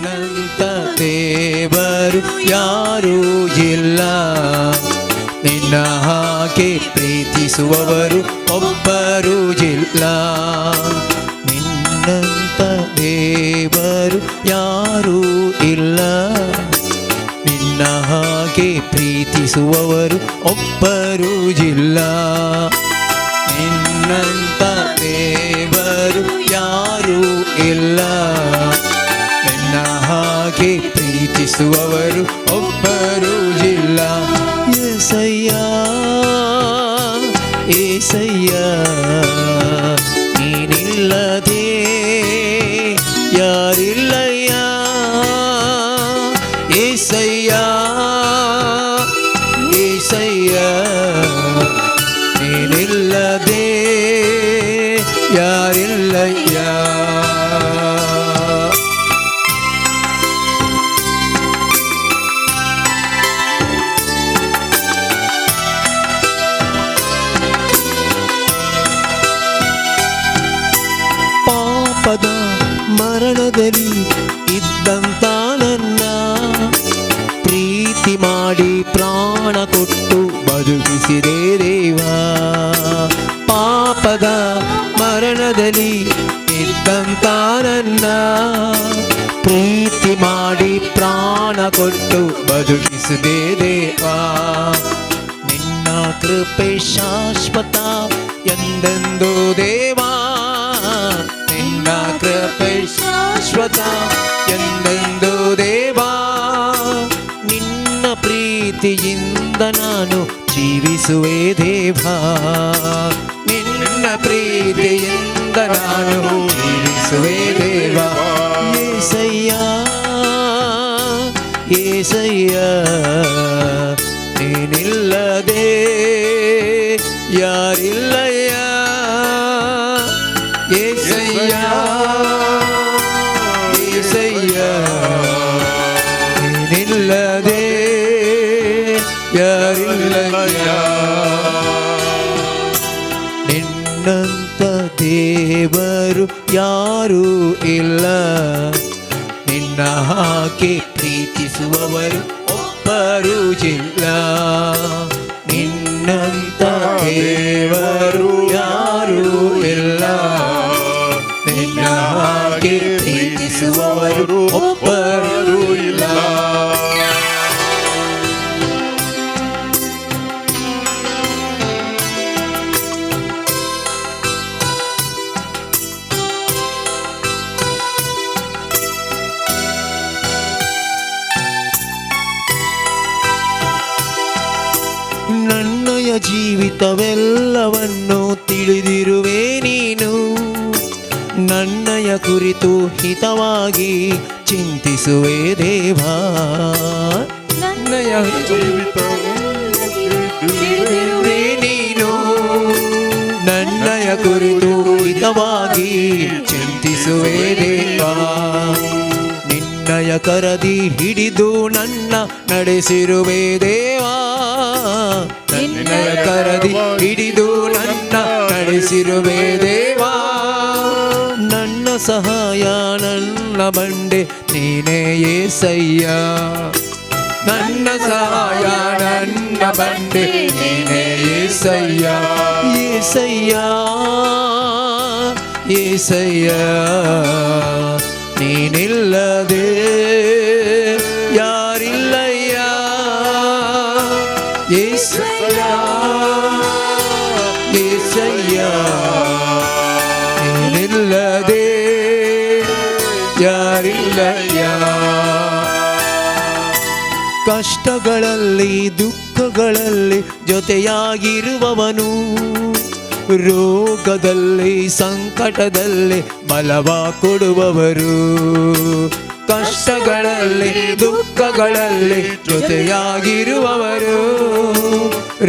ನಿನ್ನಂತ ದೇವರು ಯಾರೂ ಇಲ್ಲ, ನಿನ್ನ ಹಾಗೆ ಪ್ರೀತಿಸುವವರು ಒಬ್ಬರೂ ಇಲ್ಲ. ನಿನ್ನಂತ ದೇವರು ಯಾರೂ ಇಲ್ಲ, ನಿನ್ನ ಹಾಗೆ ಪ್ರೀತಿಸುವವರು ಒಬ್ಬರೂ ಇಲ್ಲ. ನಿನ್ನಂತ ದೇವರು ಯಾರೂ ಇಲ್ಲ, ನಿನ್ನ ಹಾಗೆ ಪ್ರೀತಿಸುವವರು ಒಬ್ಬರೂ ಇಲ್ಲ. ಏಸಯ್ಯ, ಏಸಯ್ಯ, ನೀನಿಲ್ಲದೆ ಯಾರಿಲ್ಲಯ್ಯ. ಏಸಯ್ಯ, ಏಸಯ್ಯ, ನೀನಿಲ್ಲದೆ ಯಾರಿಲ್ಲಯ್ಯ. ಪಾಪದ ಮರಣದಲ್ಲಿ ಇದ್ದಂತ ನನ್ನ ಪ್ರೀತಿ ಮಾಡಿ ಪ್ರಾಣ ಕೊಟ್ಟು ಬದುಕಿಸಿದೆ ದೇವಾ. ಪಾಪದ ಮರಣದಲ್ಲಿ ಇದ್ದಂತ ನನ್ನ ಪ್ರೀತಿ ಮಾಡಿ ಪ್ರಾಣ ಕೊಟ್ಟು ಬದುಕಿಸಿದೆ ದೇವಾ. ನಿನ್ನ ಕೃಪೆ ಶಾಶ್ವತ ಎಂದೆಂದು ದೇವಾ, ನಿನ್ನ ಕೃಪೆ ಶಾಶ್ವತ ಎಂದೆಂದು ದೇವಾ. ನಿನ್ನ ಪ್ರೀತಿಯಿಂದ ನಾನು ಜೀವಿಸುವೆ ದೇವಾ, ನಿನ್ನ ಪ್ರೀತಿಯಿಂದ ನಾನು ಜೀವಿಸುವೆ ದೇವಾ. ಏಸಯ್ಯ, ಏಸಯ್ಯ, ನೀನಿಲ್ಲದೆ ಯಾರಿಲ್ಲಯ್ಯ. ಏಸಯ್ಯ, ಏಸಯ್ಯ, ನೀನಿಲ್ಲದೆ ಯಾರಿಲ್ಲಯ್ಯ. ನಿನ್ನಂತ ದೇವರು ಯಾರೂ ಇಲ್ಲ, ನಿನ್ನ ಹಾಗೆ ಪ್ರೀತಿಸುವವರು ಒಬ್ಬರೂ ಇಲ್ಲ. ನಿನ್ನಂತ ದೇವರು ಯಾರೂ ಇಲ್ಲ, ನಿನ್ನ ಹಾಗೆ ಪ್ರೀತಿಸುವವರು ಒಬ್ಬರೂ ಇಲ್ಲ. ನನ್ನಯ ಜೀವಿತವೆಲ್ಲವನ್ನು ತಿಳಿದಿರುವೆ ನೀನು, ನನ್ನಯ ಕುರಿತು ಹಿತವಾಗಿ ಚಿಂತಿಸುವೆ ದೇವಾ. ನನ್ನಯ ತಿಳಿದಿರುವೆ ನೀನು, ನನ್ನಯ ಕುರಿತು ಹಿತವಾಗಿ ಚಿಂತಿಸುವೆ ದೇವಾ. ನಿನ್ನಯ ಕರದಿ ಹಿಡಿದು ನನ್ನ ನಡೆಸಿರುವೆ ದೇವಾ, ನನ್ನಯ ಕರದಿ ಹಿಡಿದು ನನ್ನ ನಡೆಸಿರುವೆ ದೇವಾ. ನನ್ನ ಸಹಾಯ ನನ್ನ ಬಂಡೆ ನೀನೇ ಏಸಯ್ಯ, ನನ್ನ ಸಹಾಯ ನನ್ನ ಬಂಡೆ ನೀನೇ ಏಸಯ್ಯ. ಏಸಯ್ಯ, ಏಸಯ್ಯ, ನೀನಿಲ್ಲದೆ ಯಾರಿಲ್ಲಯ್ಯ. ಏಸಯ್ಯ, ಏಸಯ್ಯ, ನೀನಿಲ್ಲದೆ ಯಾರಿಲ್ಲಯ್ಯ. ಕಷ್ಟಗಳಲ್ಲಿ ದುಃಖಗಳಲ್ಲಿ ಜೊತೆಯಾಗಿರುವವನು, ರೋಗದಲ್ಲಿ ಸಂಕಟದಲ್ಲಿ ಬಲವ ಕೊಡುವವರು. ಕಷ್ಟಗಳಲ್ಲಿ ದುಃಖಗಳಲ್ಲಿ ಜೊತೆಯಾಗಿರುವವರು,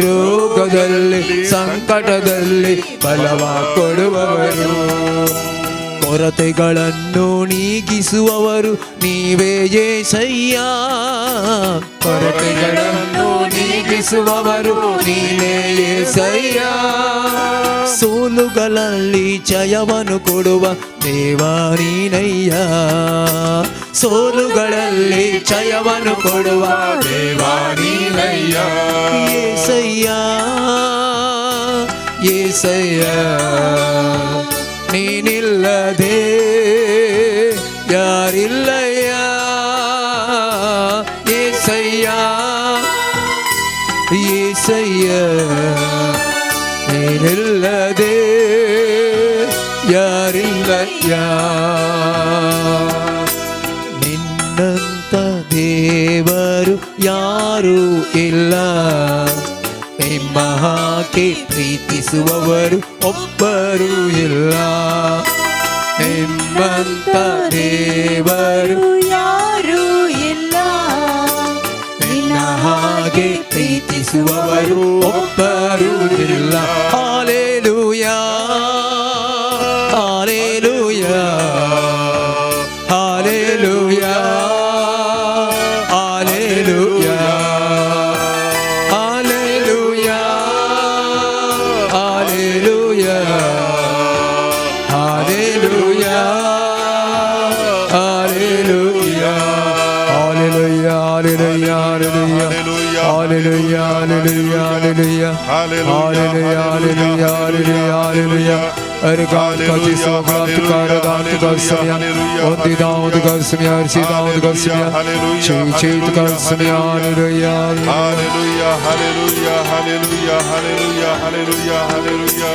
ರೋಗದಲ್ಲಿ ಸಂಕಟದಲ್ಲಿ ಬಲವ ಕೊಡುವವರು. ಕೊರತೆಗಳನ್ನು ನೀಗಿಸುವವರು ನೀವೇ ಯೇಸಯ್ಯ. ಕೊರತೆಗಳನ್ನು ನೀಗಿಸುವವರು ನೀನೇ ಯೇಸಯ್ಯ. ಸೋಲುಗಳಲ್ಲಿ ಜಯವನ್ನು ಕೊಡುವ ದೇವ ನೀನಯ್ಯ. ಸೋಲುಗಳಲ್ಲಿ ಜಯವನ್ನು ಕೊಡುವ ದೇವ ನೀನಯ್ಯ. ಏಸಯ್ಯ, ಏಸಯ್ಯ, ನೀನಿಲ್ಲದೆ ಯಾರಿಲ್ಲಯ್ಯ. ಏಸಯ್ಯ, ಏಸಯ್ಯ, ನೀನಿಲ್ಲದೆ ಯಾರಿಲ್ಲಯ್ಯ. ನಿನ್ನಂತ ದೇವರು ಯಾರೂ ಇಲ್ಲ. ನಿಮ್ಮ ಹಾಗೆ ಪ್ರೀತಿಸುವವರು ಒಬ್ಬರು ಇಲ್ಲ. ನಿಮ್ಮಂತ ದೇವರು ಯಾರೂ ಇಲ್ಲ. ನಿನ್ನ ಹಾಗೆ ಪ್ರೀತಿಸುವವರು ಒಬ್ಬರು ಇಲ್ಲ. Hallelujah, hallelujah, hallelujah, hallelujah, hallelujah, hallelujah, hallelujah, hallelujah, hallelujah, hallelujah, hallelujah, hallelujah, hallelujah, hallelujah, hallelujah, hallelujah, hallelujah. Hallelujah, hallelujah, hallelujah, hallelujah, hallelujah, hallelujah.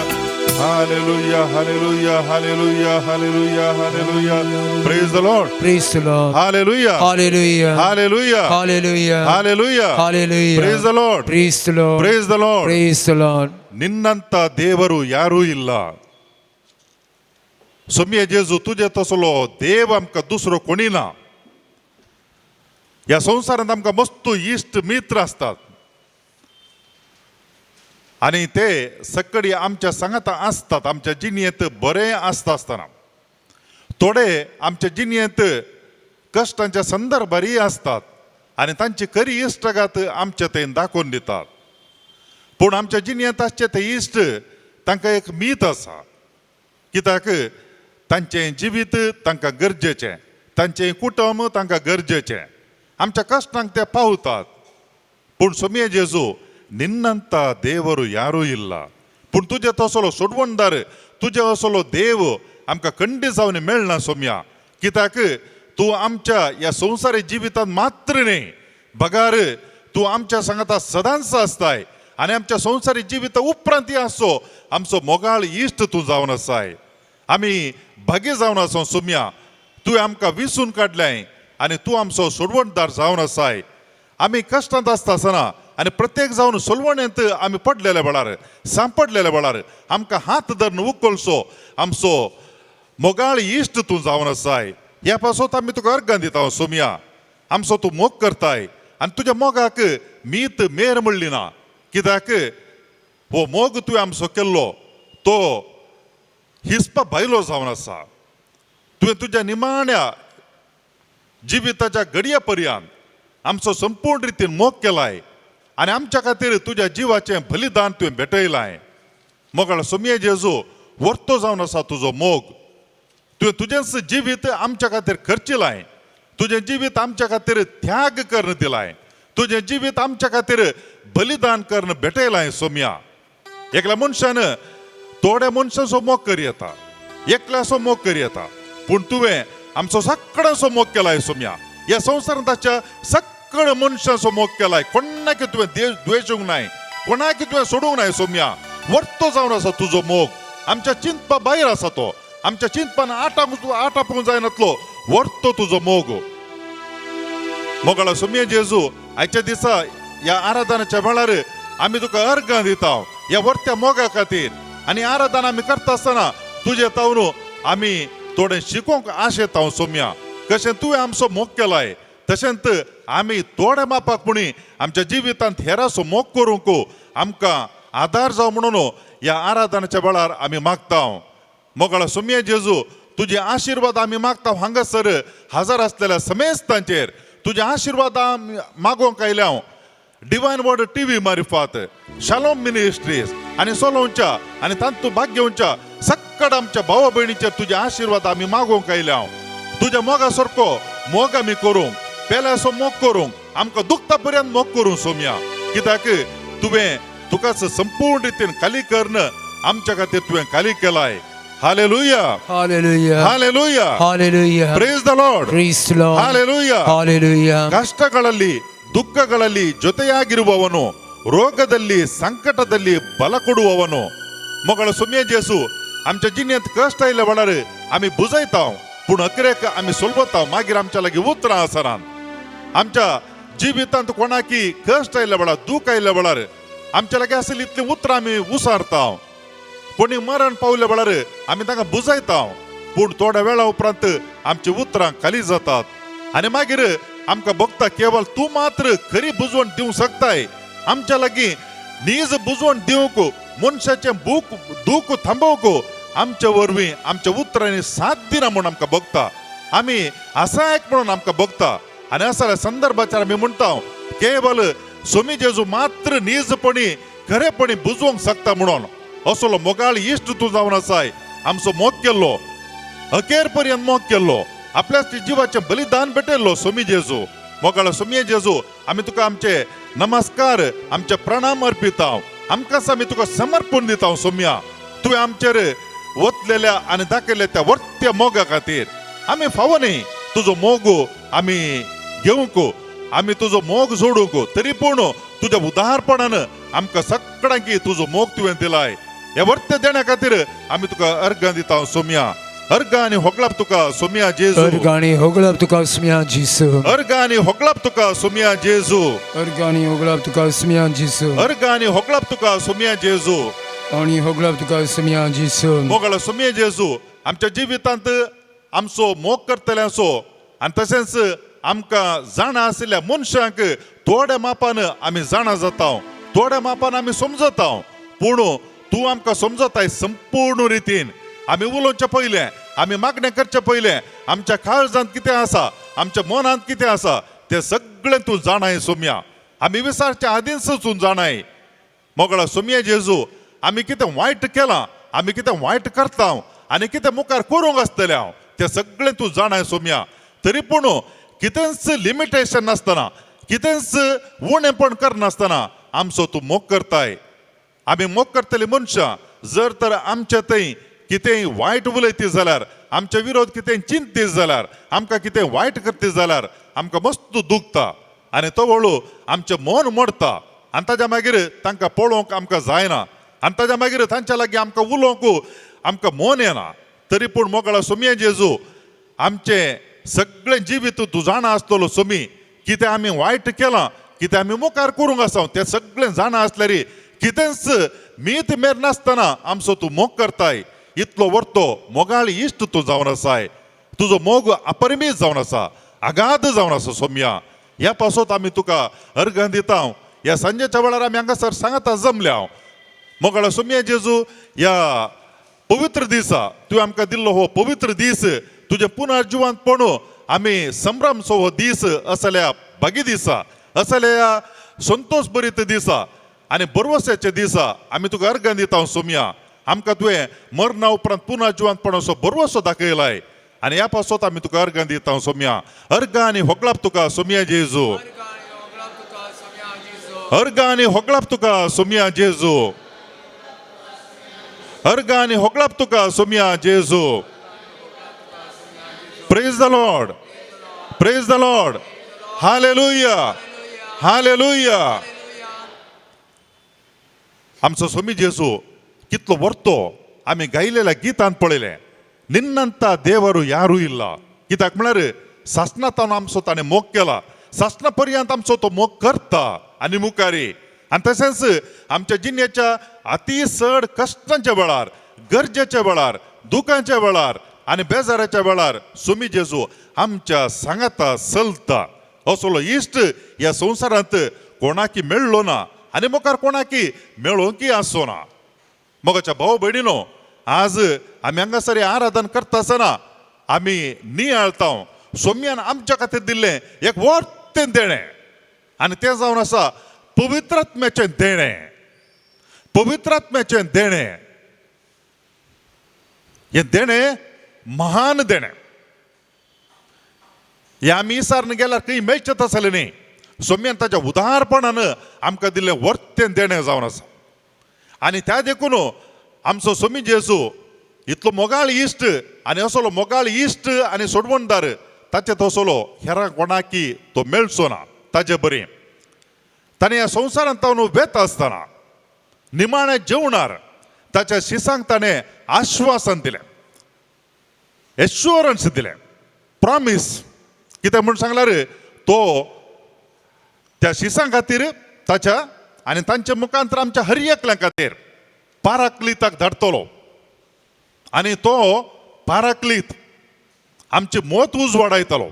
Hallelujah, hallelujah, hallelujah, hallelujah, hallelujah. Praise the Lord. Praise the Lord. Hallelujah. Hallelujah. Hallelujah. Hallelujah. Hallelujah. Hallelujah. Praise the Lord. Praise the Lord. Praise the Lord. Praise the Lord. ನಿನ್ನಂತ ದೇವರು ಯಾರೂ ಇಲ್ಲ. सोमये जेजू, तुजे तसलो देव आमकां दुसरो कोणी ना. ह्या संवसारांत आमकां मस्त इश्ट मित्र आसतात आनी ते सकडी आमच्या सांगाता आसतात. आमच्या जिणेंत बरें आसता आसतना थोडे आमच्या जिणेंत कश्टांच्या संदर्भारय आसतात आनी तांची खरी इश्टागत आमच्या थंय दाखोवन दितात. पूण आमच्या जिणेंत आसचे ते इश्ट, तांकां एक मीत आसा, कित्याक तांचें जिवीत तांकां गरजेचें, तांचें कुटुंब तांकां गरजेचें, आमच्या कश्टांक ते पावतात. पूण सोमये जेजू, निन्नंत देವರು ಯಾರೂ ಇಲ್ಲ. पूण तुजे तसलो सोडवणदार, तुजे असलो देव आमकां खंडी जावन मेळना सोम्या. कित्याक तूं आमच्या ह्या संवसारी जिवितांत मात्र न्ही, बगार तूं आमच्या सांगाता सदांच आसताय आनी आमच्या संवसारी जिविता उपरांत आसचो आमचो मोगाळ इश्ट तूं जावन आसाय. आमी भागी जावन आसा सोम्या, तुवें आमकां विसून काडलें आनी तूं आमचो सोडवणदार जावन आसाय. आमी कश्टांत आसता आसतना आनी प्रत्येक जावन सोलवणेंत आमी पडलेले वेळार, सांपडलेले वेळार आमकां हात धरून उखलचो आमचो मोगाळ इश्ट तूं जावन आसाय. ह्या पासत आमी तुका अर्गां दिता सोमया. आमचो तूं मोग करताय आनी तुज्या मोगाक मीत मेर म्हणली ना, कित्याक हो मोग तुवें आमचो केल्लो तो हिसपा भायलो जावन आसा. तुवें तुज्या निमाण्या जिविताच्या घडये पर्यंत आमचो संपूर्ण रितीन मोग केलाय आनी आमच्या खातीर तुज्या जिवाचें बलिदान तुवें भेटयलाय. मोगाळ सोमये जेजू, वर्तो जावन आसा तुजो मोग. तुवें तुजेंच जिवीत आमच्या खातीर खर्चिलाय, तुजें जिवीत आमच्या खातीर त्याग करून दिलाय, तुजें जिवीत आमच्या खातीर बलिदान करून भेटयलाय सोमया. एकल्या मनशान थोड्या मनशांचो मोग करी येता, एकल्याचो मोग करी येता, पूण तुवें आमचो सगळ्यांचो मोग केलाय सोमया. ह्या संवसारांत सगळ्या मनशांचो मोग केलाय. कोणाक तुवें द्वेशूंक नाय, कोणाक तुवें सोडूंक नाय सोमया. वर्तो जावन आसा तुजो मोग, आमच्या चिंतपा भायर आसा तो, आमच्या चिंतपान आटापूंक आटापूंक जायनातलो वर्तो तुजो मोग. मोगाळा सोमये जेजू, आयच्या दिसा ह्या आराधनाच्या वेळार आमी तुका अर्गां दिता ह्या वर्त्या मोगा खातीर. आनी आराधना आमी करता आसतना तुजे तावन आमी थोडें शिकोवंक आशेता सोमया. कशें तुवें आमचो मोग केलाय तशेंच आमी थोड्या मापाक पुणी आमच्या जिवितांत हेराचो मोग करूंक आमकां आदार जावं म्हणून ह्या आराधनाच्या वेळार आमी मागता. मोगाळा सोमये जेजू, तुजे आशिर्वाद आमी मागता हांगासर हजर आसलेल्या समेस्तांचेर तुजे आशिर्वाद आमी मागोवंक आयल्या हांव. डिवायन वर्ड टीव्ही मारिफात शालोम मिनिस्ट्रीज आनी सोलोवच्या आनी तांतू भाग घेवच्या सक्कड आमच्या भावा भयणीचेर तुजे आशिर्वाद आमी मागोवंक आयल्या हांव. तुज्या मोगा सारको मोग आमी करूंक पेल्याचो मोग करूंक आमकां दुखता पर्यंत मोग करूंक सोमया, कित्याक तुवें तुकाच संपूर्ण रितीन खाली करून आमच्या खातीर तुवें खाली केलाय. Hallelujah. Hallelujah. Hallelujah. Hallelujah. Praise the Lord. Praise the Lord. Hallelujah. Hallelujah. ಕಷ್ಟಗಳಲ್ಲಿ ದುಃಖಗಳಲ್ಲಿ ಜೊತೆಯಾಗಿರುವವನು, ರೋಗದಲ್ಲಿ ಸಂಕಟದಲ್ಲಿ ಬಲ ಕೊಡುವವನು. मगळ सुम्ये जेसू आमच्या जिणेंत कश्ट आयले वेळार आमी बुजयता, पूण अकरेक आमी सोलवता, मागीर आमच्या लागीं उतरां आसनात. आमच्या जिवितांत कोणाकी कश्ट आयल्या वेळार, दूख आयल्या वेळार आमच्या लागीं आसली इतलीं उतरां आमी उसारता. कोणी मरण पावल्या वेळार आमी तांकां बुजयता, पूण थोड्या वेळा उपरांत आमची उतरां खाली जातात आनी मागीर आमकां भोगता केवल तूं मात्र खरी बुजवण दिवंक शकताय. आमच्या लागीं नीज बुजवण दिवंक, मनशाचें बूक दूख थांबोवंक आमच्या वरवीं आमच्या उतरांनी साथ दिना म्हूण आमकां भोगता. आमी असायक म्हणून आमकां भोगता आनी असल्या संदर्भाचेर आमी म्हणटा केवल सोमी जेजू मात्र नीजपणी खरेपणी बुजवंक शकता म्हणून. असलो मोगाळ इश्ट तूं जावन आसाय. आमचो मोग केल्लो, अखेर पर्यंत मोग केल्लो, आपल्या जिवाचें बलिदान भेटयल्लो सोमी जेजू. मोगाळ सोमी जेजू, आमी तुका आमचे नमस्कार, आमचे प्रणाम अर्पिता. आमकांच आमी तुका समर्पण दिता सोम्या. तुवें आमचेर वतलेल्या आनी दाखयल्ल्या त्या वर्त्या मोगा खातीर आमी फावो न्ही तुजो मोग आमी घेवंक, आमी तुजो मोग जोडूंक, तरी पूण तुज्या उदारपणान आमकां सगळ्यांकी तुजो मोग तुवें दिलाय. ह्या वर्त्य देण्या खातीर आमी तुका अर्गां दिता सोम्या. अर्गां आनी होगळाप तुका सोम्या जेजू. अर्गाणी होगळप तुका सुम्या जेसू. अर्गां आनी होगळाप तुका सोम्या जेजू. अर्गाणी होगळप तुका सुम्या जेसू. अर्गां आनी होगळाप तुका सोम्या जेजू. आनी होगळप तुका सुम्या जेसू. मोगाळ सोम्या जेजू, आमच्या जिवितांत आमचो मोग करतल्यांचो आनी तशेंच आमकां जाणा आशिल्ल्या मनशांक थोड्या मापान आमी जाणा जाता, थोड्या मापान आमी समजता, पूण तूं आमकां समजताय संपूर्ण रितीन. आमी उलोवचें पयलें, आमी मागणें करचें पयलें, आमच्या काळजांत कितें आसा, आमच्या मनांत कितें आसा तें सगळें तूं जाणाय सोम्या. आमी विचारच्या आदींच तूं जाणाय. मोगळा सोम्या जेजू, आमी कितें वायट केलां, आमी कितें वायट करता आनी कितें मुखार करूंक आसतलें हांव तें सगळें तूं जाणाय सोम्या. तरी पूण कितेंच लिमिटेशन नासतना, कितेंच उणेपण करनासतना आमचो तूं मोग करताय. आमी मोग करतले मनशां जर तर आमच्या थंय कितेंय वायट उलयती जाल्यार, आमच्या विरोध कितेंय चिंतीत जाल्यार, आमकां कितें वायट करती जाल्यार आमकां मस्त दुखता आनी तो वळू आमचें मन मोडता आनी ताज्या मागीर तांकां पळोवंक आमकां जायना आनी ताज्या मागीर तांच्या लागीं आमकां उलोवंक आमकां मन येना. तरी पूण मोगळा सोमये जेजू, आमचें सगळें जिवीत तूं जाणा आसतलो सोमी. कितें आमी वायट केलां, कितें आमी मुखार करूंक आसा तें सगळें जाणा आसल्यार कितेंच मीत मेर नासतना आमचो तूं मोग करताय. इतलो वर्तो मोगाळ इश्ट तूं जावन आसाय. तुजो मोग अपरिमीत जावन आसा, अगाध जावन आसा सोम्या. ह्या पासत आमी तुका अर्घां दिता. ह्या सांजेच्या वेळार आमी हांगासर सांगाता जमल्या. मोगाळ सोम्या जेजू, ह्या पवित्र दिसा तुवें आमकां दिल्लो हो पवित्र दीस, तुजें पुनर्जिवंतपण आमी संभ्रमचो हो दीस असल्या भागी दिसा, असल्या संतोष भरीत दिसा आनी बरवसाच्या दिसा आमी तुका अर्घां दिता सोम्या. आमकां तुवें मरणा उपरांत पुनर्जिवंतपण असो बरवसो दाखयलाय आनी ह्या पासत आमी तुका अर्घां दिता सोम्या. अर्घां आनी होगळाप तुका सोम्या जेजू. अर्घां आनी होगळाप तुका सोम्या जेजू. अर्घां आनी होगळाप तुका सोम्या जेजू. Praise the Lord. Praise the Lord. Hallelujah. Hallelujah. आमचो सोमी जेजू कितलो वर्तो आमी गायलेल्या गितान पळयलें. निन्नंत देवरू यारू इल्ला. कित्याक म्हळ्यार सासणांत आमचो ताणें मोग केला, सासणा पर्यंत आमचो तो मोग करता आनी मुखारी. आनी तशेंच आमच्या जिणेच्या अती चड कश्टांच्या वेळार, गरजेच्या वेळार, दुखांच्या वेळार आनी बेजाराच्या वेळार सोमी जेजू आमच्या सांगाता चलता. असलो इश्ट ह्या संवसारांत कोणाकी मेळ्ळो ना आनी मुखार कोणाकी मेळोंकी आसचो ना. मोगाच्या भाव भयणीनो, आज आमी हांगासर आराधन करता आसतना आमी नियाळता सोम्यान आमच्या खातीर दिल्लें एक व्हडतें देणें आनी तें जावन आसा पवित्रात्म्याचें देणें. पवित्रात्म्याचें देणें हें देणें महान देणें. हें आमी इसारून गेल्यार खंय मेळचें तसलें न्ही. सोम्यान ताच्या उदारपणान आमकां दिल्लें वर्तें देणें जावन आसा. आनी त्या देखून आमचो सोमी जेजू इतलो मोगाळ इश्ट आनी असलो मोगाळ इश्ट आनी सोडवणदार ताचे तसलो हेरां कोणाकी तो मेळचो ना. ताचे बरी ताणें ह्या संवसारांत तावन वेता आसतना निमाण्या जेवणार ताच्या शिसांक ताणें आश्वासन दिलें, एश्योरन्स दिलें, प्रॉमीस. कितें म्हूण सांगल्यार तो त्या शिसां खातीर ताच्या आनी तांच्या मुखांतर आमच्या हर एकल्या खातीर पाराक्लिताक धाडटलो आनी तो पाराक्लीत आमची मत उजवाडायतलो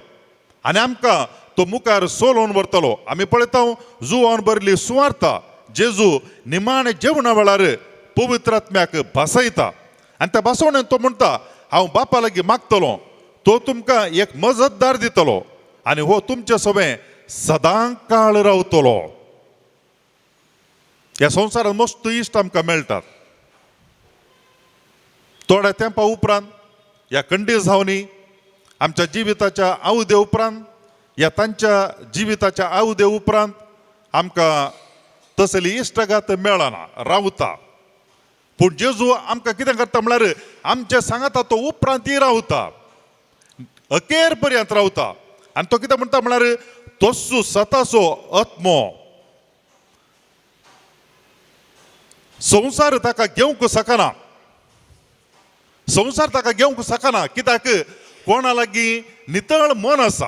आनी आमकां तो मुखार सोलोवन व्हरतलो. आमी पळयता जुवान बरली सुवार्ता जेजू निमाणे जेवणा वेळार पवित्रात्म्याक भासयता आनी त्या भासोवण्यान तो म्हणटा हांव बापा लागीं मागतलो, तो तुमकां एक मजतदार दितलो आनी हो तुमचे सवें सदां काळ रावतलो. ह्या संवसारांत मस्त इश्ट आमकां मेळटात. थोड्या तेंपा उपरांत ह्या कंडीजांनी आमच्या जिविताच्या आवदे उपरांत ह्या तांच्या जिविताच्या आवदे उपरांत आमकां तसली इश्टागात मेळना रावता. पूण जेजू आमकां कितें करता म्हळ्यार आमच्या सांगाता तो उपरांतय रावता, अखेर पर्यंत रावता. आनी तो कितें म्हणटा म्हळ्यार तोसो सताचो आत्मो संवसार ताका घेवंक शकना, संवसार ताका घेवंक शकना. कित्याक कोणा लागीं नितळ मन आसा,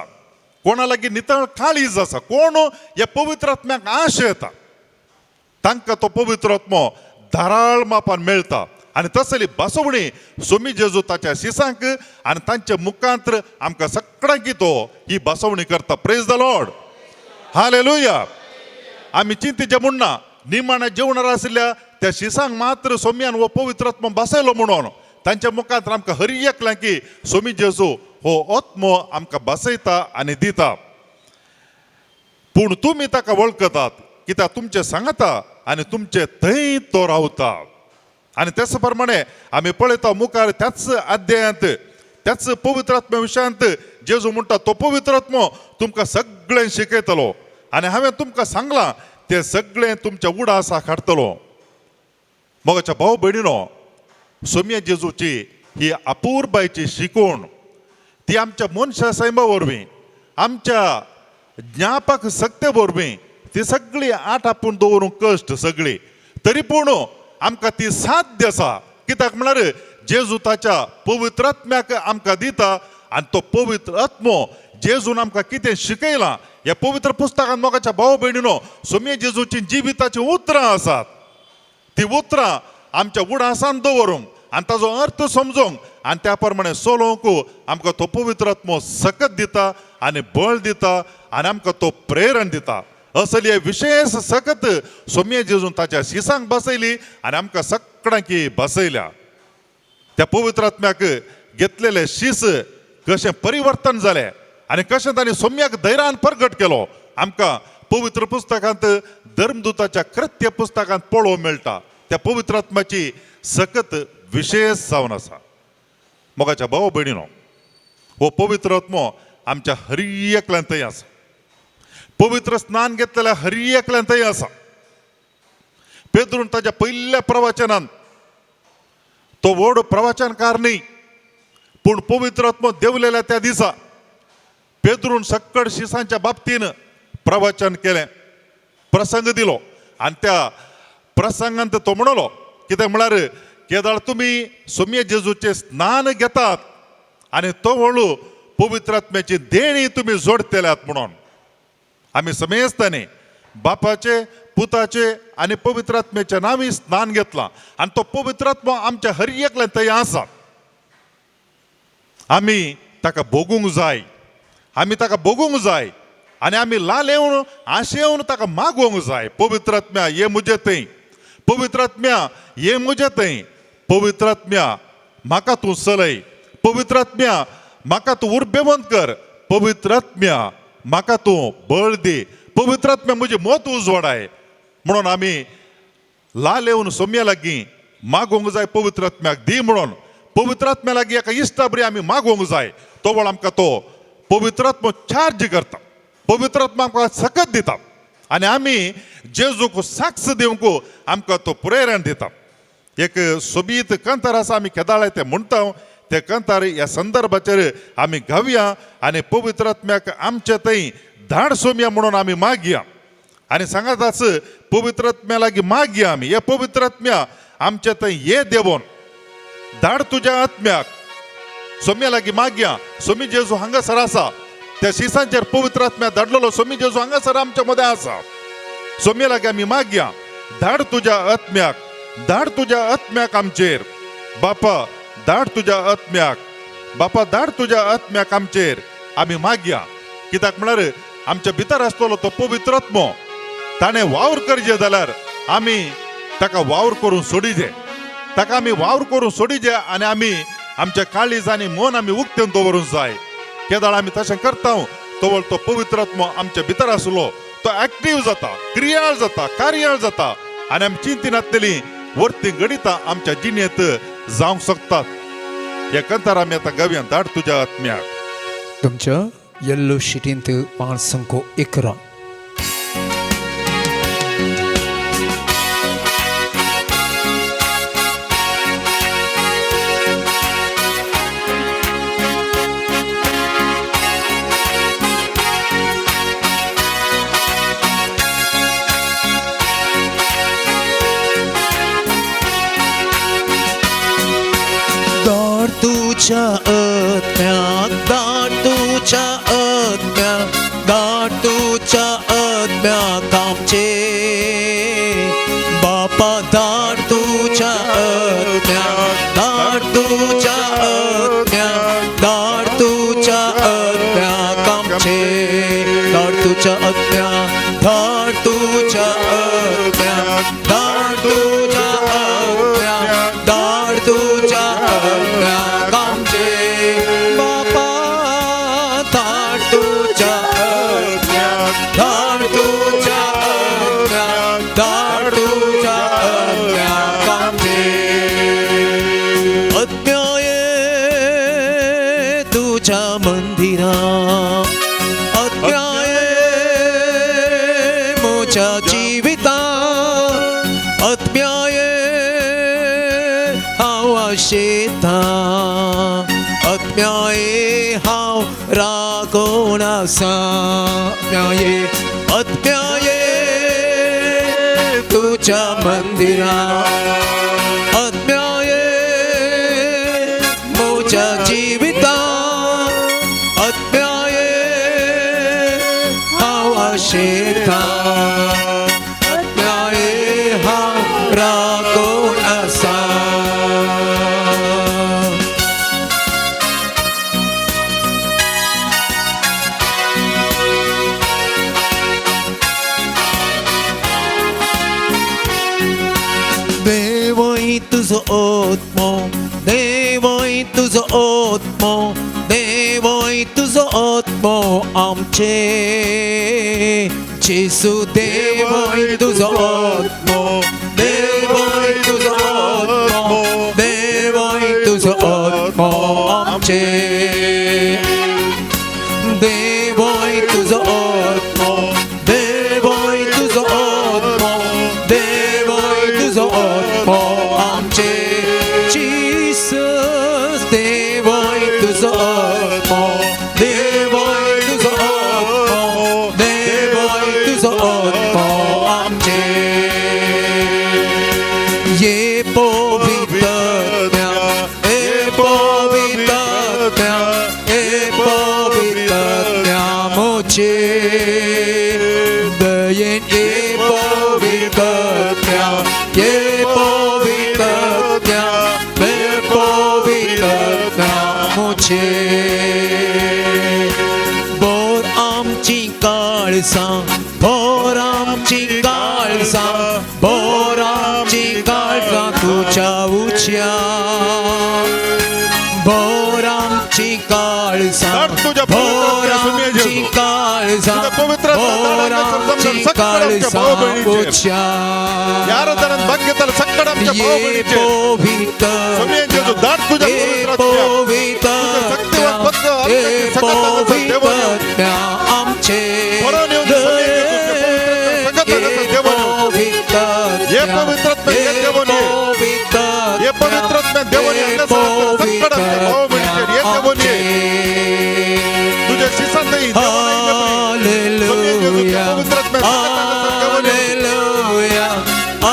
कोणा लागीं नितळ काळीज आसा, कोण ह्या पवित्र आत्म्याक आश येता तांकां तो पवित्र आत्मो धाराळ मापान मेळटा. आनी तसली भासोवणी सोमी जेजू ताच्या शिसांक आनी तांच्या मुखांत आमकां सगळ्यांक तो ही भासोवणी करता. Praise the Lord, hallelujah. आमी चिंतीचे म्हणना निमाण्या जेवणार आशिल्ल्या त्या शिसांक मात्र सोम्यान हो पवित्र आत्मो भासयलो म्हणून तांच्या मुखांत आमकां हर एकल्यां की सोमी जेजू हो आत्मो आमकां भासयता आनी दिता. पूण तुमी ताका वळखतात कित्याक तुमचें सांगता आनी तुमचे थंय तो रावता. आनी त्याच प्रमाणे आमी पळयता मुखार त्याच अध्यायांत त्याच पवित्र आत्म्या विशयांत जेजू म्हणटा तो पवित्र आत्मो तुमकां सगळें शिकयतलो आनी हांवें तुमकां सांगलां तें सगळें तुमच्या उडासाक हाडटलो. मोगाच्या भाव भयणीनो, सोम्या जेजूची ही अपुरबायची शिकवण ती आमच्या मनशा सैमा वरवीं आमच्या ज्ञापक सक्ते वरवीं ती सगळी आठ आपूण दवरूंक कश्ट सगळी तरी पूण आमकां ती साध्य आसा. कित्याक म्हळ्यार जेजू ताच्या पवित्र आत्म्याक आमकां दिता आनी तो पवित्र आत्मो जेजून आमकां कितें शिकयलां ह्या पवित्र पुस्तकांत मोगाच्या भाव भयणीनो सोम्या जेजूची जिविताचीं उतरां आसात. ती उतरां आमच्या उडासान दवरूंक आनी ताजो अर्थ समजूंक आनी त्या प्रमाणे चलोवंक आमकां तो पवित्र आत्मो सकत दिता आनी बळ दिता आनी आमकां तो प्रेरण दिता. असली विशेष सकत सोम्या जेजून ताच्या शिसांक बसयली आनी आमकां सगळ्यांकी बसयल्या. त्या पवित्र आत्म्याक घेतलेले शीस कशें परिवर्तन जालें आनी कशें तांणी सोम्याक धैर्यान प्रगट केलो आमकां पवित्र पुस्तकांत धर्मदूताच्या कृत्य पुस्तकांत पळोवंक मेळटा. त्या पवित्र आत्म्याची सकत विशेष जावन आसा. मोगाच्या भाव भयणीनो, हो पवित्र आत्मो आमच्या हर एकल्यांतय आसा. पवित्र स्नान घेतलेल्या हर एकल्यांतय आसा. पेद्रून ताच्या पयल्या प्रवचनान तो व्हड प्रवचनकार न्ही पूण पवित्र आत्मो देंवलेल्या त्या दिसा पेद्रून सक्कड शिसांच्या बाबतीन प्रवचन केलें, प्रसंग दिलो आनी त्या प्रसंगांत तो म्हणलो कितें म्हळ्यार केदाळ तुमी सोम्या जेजूचें स्नान घेतात आनी तो व्हळू पवित्र आत्म्याची देणी तुमी जोडतल्यात म्हणून. आमी समेस्तांनी बापाचे पुताचे आनी पवित्र आत्म्याच्या नांवी स्नान घेतलां आनी तो पवित्र आत्मो आमच्या हर एकल्यान थंय आसा. आमी ताका भोगूंक जाय, आमी ताका भोगूंक जाय आनी आमी लालेवन आशेवन ताका मागोवंक जाय. पवित्र आत्म्या ये म्हजे थंय, पवित्र आत्म्या ये म्हजे थंय, पवित्रात्म्या म्हाका तूं चलय, पवित्रात्म्या म्हाका तूं उर्बेवंत कर, पवित्रात्म्या म्हाका तूं बळ दी, पवित्रात्म्या म्हजें मत उजवाडाय म्हणून आमी लाल येवन सोम्या लागीं मागोवंक जाय पवित्रात्म्याक दी म्हणून. पवित्रात्म्या लागीं एका इश्टा बरी आमी मागोवंक जाय. तो वेळ आमकां तो पवित्रात्मो चार्ज करता, पवित्रात्मा आमकां सकत दिता आनी आमी जेजूक साक्ष दिवंक आमकां तो प्रेरण दिता. एक सोबीत कंतार आसा, आमी केदाळाय तें म्हणटा, ते कंतार ह्या संदर्भाचेर आमी गावया आनी पवित्रात्म्याक आमचे थंय धाड सोमया म्हणून आमी मागया आनी सांगाताच पवित्रात्म्या लागीं मागया आमी, हे पवित्रात्म्या आमचे थंय ये देवोन धाड तुज्या आत्म्याक. सोम्या लागीं मागया. सोमी जेजू हांगासर आसा, त्या शिसांचेर पवित्रात्म्या धाडलेलो सोमी जेजू हांगासर आमच्या मदें आसा. सोम्या लागीं आमी मागया, धाड तुज्या आत्म्याक, धाड तुज्या आत्म्याक आमचेर बापा, धाड तुज्या आत्म्याक बापा, धाड तुज्या आत्म्याक आमचेर आमी मागया. कित्याक म्हळ्यार आमच्या भितर आसतलो तो पवित्रात्मो ताणें वावर करचे जाल्यार आमी ताका वावर करून सोडिजे, ताका आमी वावर करून सोडिजे आनी आमी आमच्या काळीज आनी मन आमी उक्तें दवरूंक जाय. केदाळ आमी तशें करता तवळ तो पवित्रात्मो आमच्या भितर आसलो तो एक्टीव जाता, क्रियाळ जाता, कार्याळ जाता आनी आमी चिंतिनातली वर्ती गणितां आमच्या जिणेंत जावंक शकतात. हे कंतार आमी आतां गावया, धाड तुज्या आत्म्याक. तुमच्या येल्लो शिटींत 5 11. धाड तुझ्या आत्म्याक, धाड तुझ्या आत्म्याक, धाड तुझ्या आत्म्याक आमचे बापा, धाड तुझ्या आत्म्याक, धाड तुझ्या आत्म्याक, धाड तुझ्या आत्म्याक आमचे, धाड तुझ्या आत्म्याक, धाड तुझ्या आत्म्याक, धाड तुझ्या आत्म्याक, धाड तुझ्या आत्म्याक आमचे बापा, धाड तुझ्या आत्म्याक, धाड तुझ्या आत्म्याक, धाड तुझ्या आत्म्याक आमचे. आत्म्या ये तुझ्या मंदिरा, आत्म्या ये म्हज्या जिविता, आत्म्या ये हांव आशेता, आत्म्या ये हांव राखून आसा, आत्म्या ये, आत्म्या ये तुझ्या मंदिरा, आत्म्या ये म्हज्या जिविता, आत्म्या ये हांव आशेता, आत्म्या ये हांव राखून आसा. देवय तुजो आत्मो, देवय तुजो आत्मो, देवय तुजो आत्मो आमचे जेसू, देवय तुजो आत्मो, देवय तुजो आत्मो, देवय तुजो आत्मो आमचे, देवय तुजो आत्मो, देवय तुजो आत्मो, देवय तुजो आत्मो आमचे जीसस, देवय तुजो आत्मो, देवय तुजो आत्मो, देवय तुजो आत्मो आमचे. ये पवित्र, ये पवित्र, ये पवित्र मुझे दयेन, ये पवित्र, ये पवित्र, ये पवित्र मुझे. बोर आमची काळसां, बोर आमची काळसां, बोर आमची काळसां तुझ्या उच्या उच्या भोर आमची काळजां धाड तुझ्या भोर पवित्र आत्म्या आमची जेजू. काळजां तुझ्या पवित्र भोर आत्म्या आमची सगळं आमच्या काळजां भाव-बहिणीचेर. उच्या ह्या रथान भाग घेतला सक्कड आमच्या भाव ये बहिणीचेर. पवित्र स्वामी जेजू, धाड तुझ्या ये पवित्र आत्म्या. पवित्र तुझ्या शक्तिवान पत्र आमच्या ये सकट हांगासर देवान येवं. पवित्र आमचे बरोवन येवं दी स्वामी जेजू, तुझ्या पवित्र आत्म्या सकट हांगासर देवान येवं. पवित्र ये पवित्र आत्म्या, ये देवान ये. पवित्र ये पवित्र आत्म्या, देवान ये. हांगासर सक्कड आमच्या भाव बहिणीचेर ये देवान ये. तुझ्या शिसांतही देवान आयिल्ले परी. स्वामी जेजू, तुझ्या हालेलुया पवित्र आत्म्या सकट हांगासर देवान येवं. हालेलुया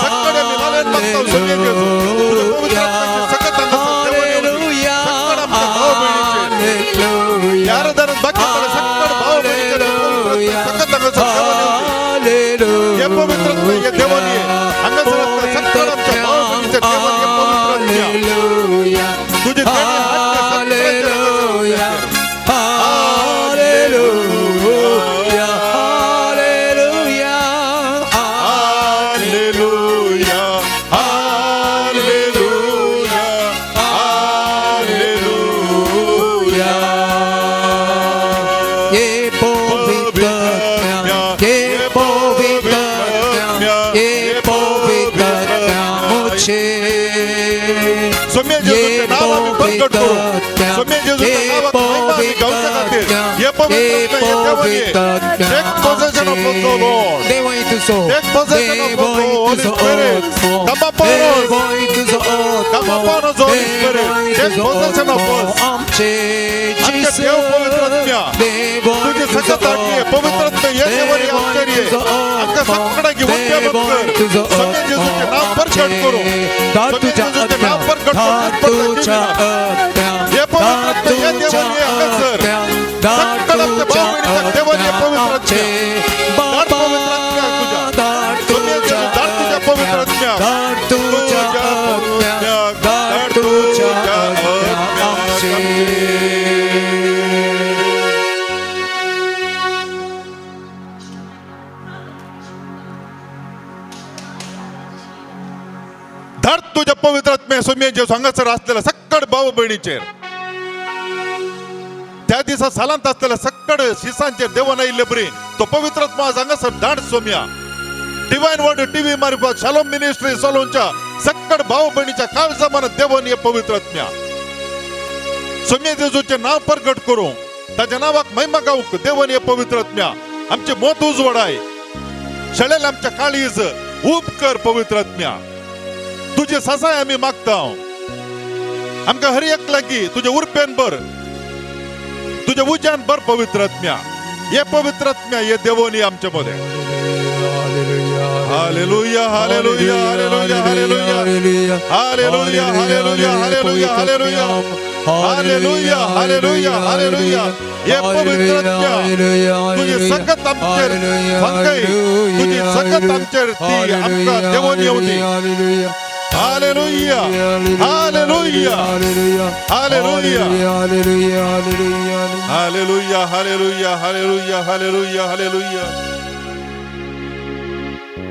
सक्कड आमी लालन मागता स्वामी जेजू. तुझ्या पवित्र आत्म्याचे सकट हांगासर देवान येवं दी. सक्कड आमच्या भाव बहिणीचेर. हालेलुया ह्या रथान भाग घेतला सक्कड भाव बहिणीचेर पवित्र आत्म्या सकट हांगासर देवान येवं दी. ये पवित्र आत्म्या, ये देवान ये. हांगासर आसता सक्कड आमच्या भाव बहिणीचेर देवान ये पवित्र आत्म्या. हालेलुया तुझे देणे हात ते हालेलुया सगळ्यांच्या hallelujah hallelujah hallelujah hallelujah hallelujah. ये पवित्र ये पवित्र ये पवित्र मुझे स्वामी जेजूचे नाव आम्ही प्रकट करू. स्वामी जेजूच्या नावात महिमा आम्ही गावच्या खातीर. ये पवित्र आत्मा, ये देवान ये. Take possession of us, O Lord. देवाय तुझो Take possession of us, O Holy Spirit. Come upon us. Come upon us, Holy Spirit. Take possession of us. आमचे आमच्या देव पवित्र आत्म्या. तुझी सकत आज्ञे पवित्र आत्म्या ये देवान ये आमचेर ये. आमकां सगळ्यांक उद्यमत कर. स्वामी जेजूचें नांव प्रकट करू. धाड स्वामी तुझ्या जेजूचें नांव आत्म्या प्रकट करू. धाड तुझ्या आत्म्या ये पवित्र धाड आत्म्या, ये तुझ्या देवान ये हांगासर. आत्म्या धाड सक्कड आमच्या तुझ्या भाव भयणीच्या देवान ये आत्म्या पवित्र आमचे आत्म्या. धाड बाबा पवित्र आत्म्या तुझ्या. धाड स्वामी तुझ्या जेजू, धाड तुझ्या पवित्र आत्म्या. धाड तुझ्या तुझ्या आत्म्या आत्म्या, धाड धाड तुझ्या तुझ्या आत्म्या आत्म्या आमचे. धाड तुझ्या पवित्र आत्म्या स्वामी जेजू हांगासर आसलेल्या सक्कड भाव भयणीचेर. त्या दिसा सालांत आसलेल्या सक्कड शिसांचेर देवान आयिल्ले परी तो पवित्र आत्मा आज हांगासर धाड सोम्या. डिवायन वर्ड टीव्ही मार्फत शालोम मिनिस्ट्री सोलोनच्या सक्कड भाव भयणीच्या काळजा मनात देवान ये पवित्र आत्म्या. सोम्या जेजूचें नांव प्रगट करूंक, ताच्या नांवाक महिमा गावंक देवान ये पवित्र आत्म्या. आमचे मोत उजवडाय, शेळेल आमच्या काळीज उब कर पवित्र आत्म्या. तुझे ससाय आमी मागता. आमकां हर एक लागीं तुजे उर्पेन भर, तुज्या उज्यान भर पवित्र आत्म्या. ये पवित्र आत्म्या ये देवोनी आमच्या मध्ये. Hallelujah hallelujah hallelujah hallelujah hallelujah hallelujah hallelujah hallelujah hallelujah hallelujah hallelujah. ये पवित्र आत्म्या तुझी सकत आमचेर फांकय, तुझी सकत आमचेर ती आमकां देवोन येवं दी. Hallelujah hallelujah hallelujah hallelujah hallelujah hallelujah hallelujah hallelujah.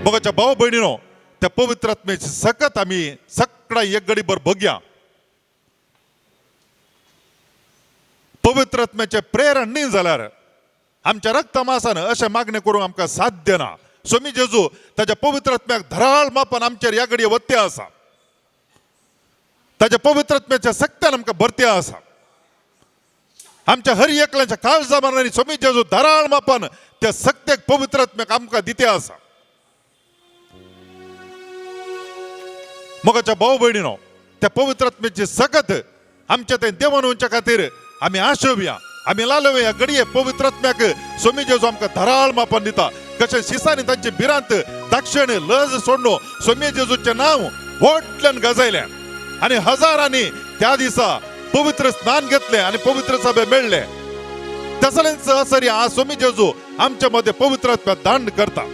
मोगाच्या भाव भयणीनो, त्या पवित्र आत्म्याची सकत आमी सगळा एक गडीभर बघया. पवित्र आत्म्याचें प्रेरण न्ही जाल्यार आमच्या रक्तमासान अशें मागणें करूंक आमकां साध्य ना. स्वामी जेजू ताच्या पवित्र आत्म्याक धराळ मापान आमचेर ह्या घडये वत्ते आसा. ताच्या पवित्र आत्म्याच्या सक्त्यान आमकां भरती आसा. आमच्या हर एकल्याच्या काळजा मनांनी स्वामी जेजू धराळ मापान त्या सक्त्याक पवित्र आत्म्याक आमकां दिते आसा. मोगाच्या भाव भयणीनो, त्या पवित्र आत्म्याची सकत आमच्या ते देवान वचच्या खातीर आमी आशोवया, आमी लालोवया. घडये पवित्र आत्म्याक स्वामी जेजू आमकां धराळ मापान दिता. कशें शिसांनी तांची भिरांत दाक्षिण लज सोडून स्वामी जेजूचें नांव व्हडल्यान गाजयलें आनी हजारांनी त्या दिसा पवित्र स्नान घेतलें आनी पवित्र सभे मेळ्ळे. तसलेंच असरी आज स्वामी जेजू आमच्या मध्ये पवित्र आत्म्या दांड करता.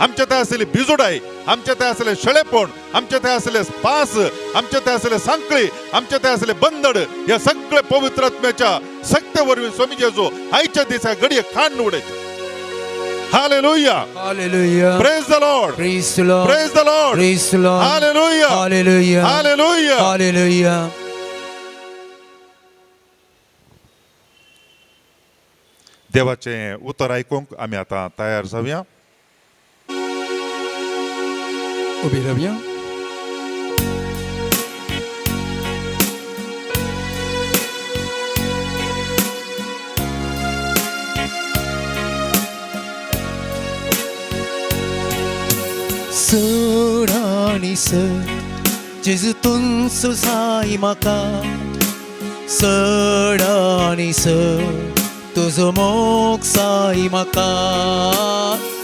आमच्या थंय आसलेली बिजोडाय, आमच्या थंय आसलेले शेळेपण, आमच्या थंय आसलेले पास, आमच्या थंय आसलेले सांकळी, आमच्या थंय आसलेले बंदड, हे सगळे पवित्र आत्म्याच्या सक्ते वरवीं स्वामी जेजू आयच्या दिसा घडये खांड उडयता. Hallelujah. Hallelujah. Praise the Lord. Praise the Lord. Praise the Lord. Praise the Lord. Hallelujah. Hallelujah. Hallelujah. Hallelujah. देवाचें उतर आयकूंक आमी आतां तयार जावया. उबी रावया. चड आनी सर जेजू तुमचो जाय म्हाका, चड आनी सर तुजो मोग जाय म्हाका,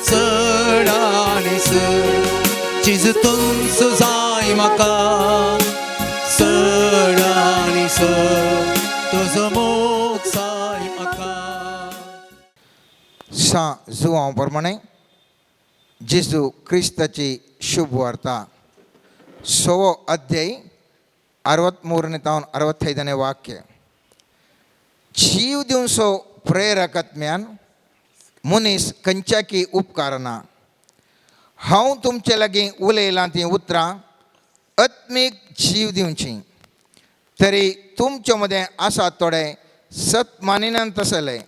चड आनी सर जेजू तुमचो जाय म्हाका, चड आनी सर तुजो मोग जाय म्हाका. सा जुवां प्रमाणे जेजू क्रिस्ताची शुभ वार्ता 100 अध्याय 63ನೇ ತಾವನ್ 65ನೇ ವಾಕ್ಯ. जीव दिवसो प्रेरकत्म्यान मनीस खंयच्याकी उपकारना. हांव तुमचे लागीं उलयलां तीं उतरां आत्मीक जीव दिवचीं, तरी तुमचे मदें आसात थोडे सत मानिनात तसले.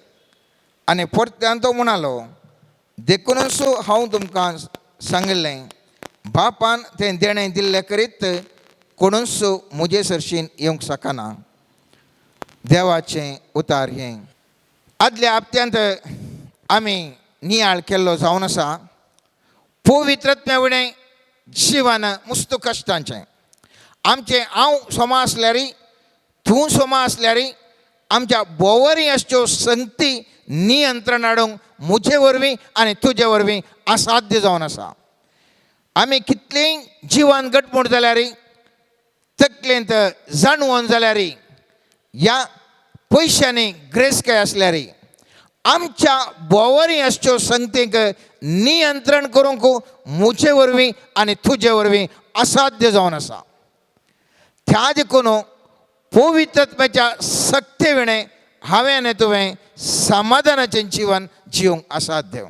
आनी परत्यान तो म्हणालो, देखूनच हांव तुमकां सांगिल्लें, बापान तें देणें दिल्लें करीत कोणूच म्हजे सरशीन येवंक शकना. देवाचें उतार हें. आदल्या हप्त्यांत आमी नियाळ केल्लो जावन आसा पवित्रत्म्या विणें जिवन मुस्त कश्टांचें. आमचें हांव सोमा आसल्यार, तूं सोमा आसल्यार, आमच्या बोवरी आसच्यो संगती नियंत्रण हाडूंक म्हजे वरवीं आनी तुजे वरवीं असाध्य जावन आसा. आमी कितलींय जिवन घटमूट जाल्यार, तकलेंत जाणवून जाल्यार, ह्या पयशांनी ग्रेसकाय आसल्यार, आमच्या बोवरी आसच्यो संगतींक नियंत्रण करूंक म्हजे वरवीं आनी तुजे वरवीं असाध्य जावन आसा. त्या देखून पवित्रत्वाच्या सक्ते विणें हांवें आनी तुवें समाधानाचें जीवन जिवंक असाध्य.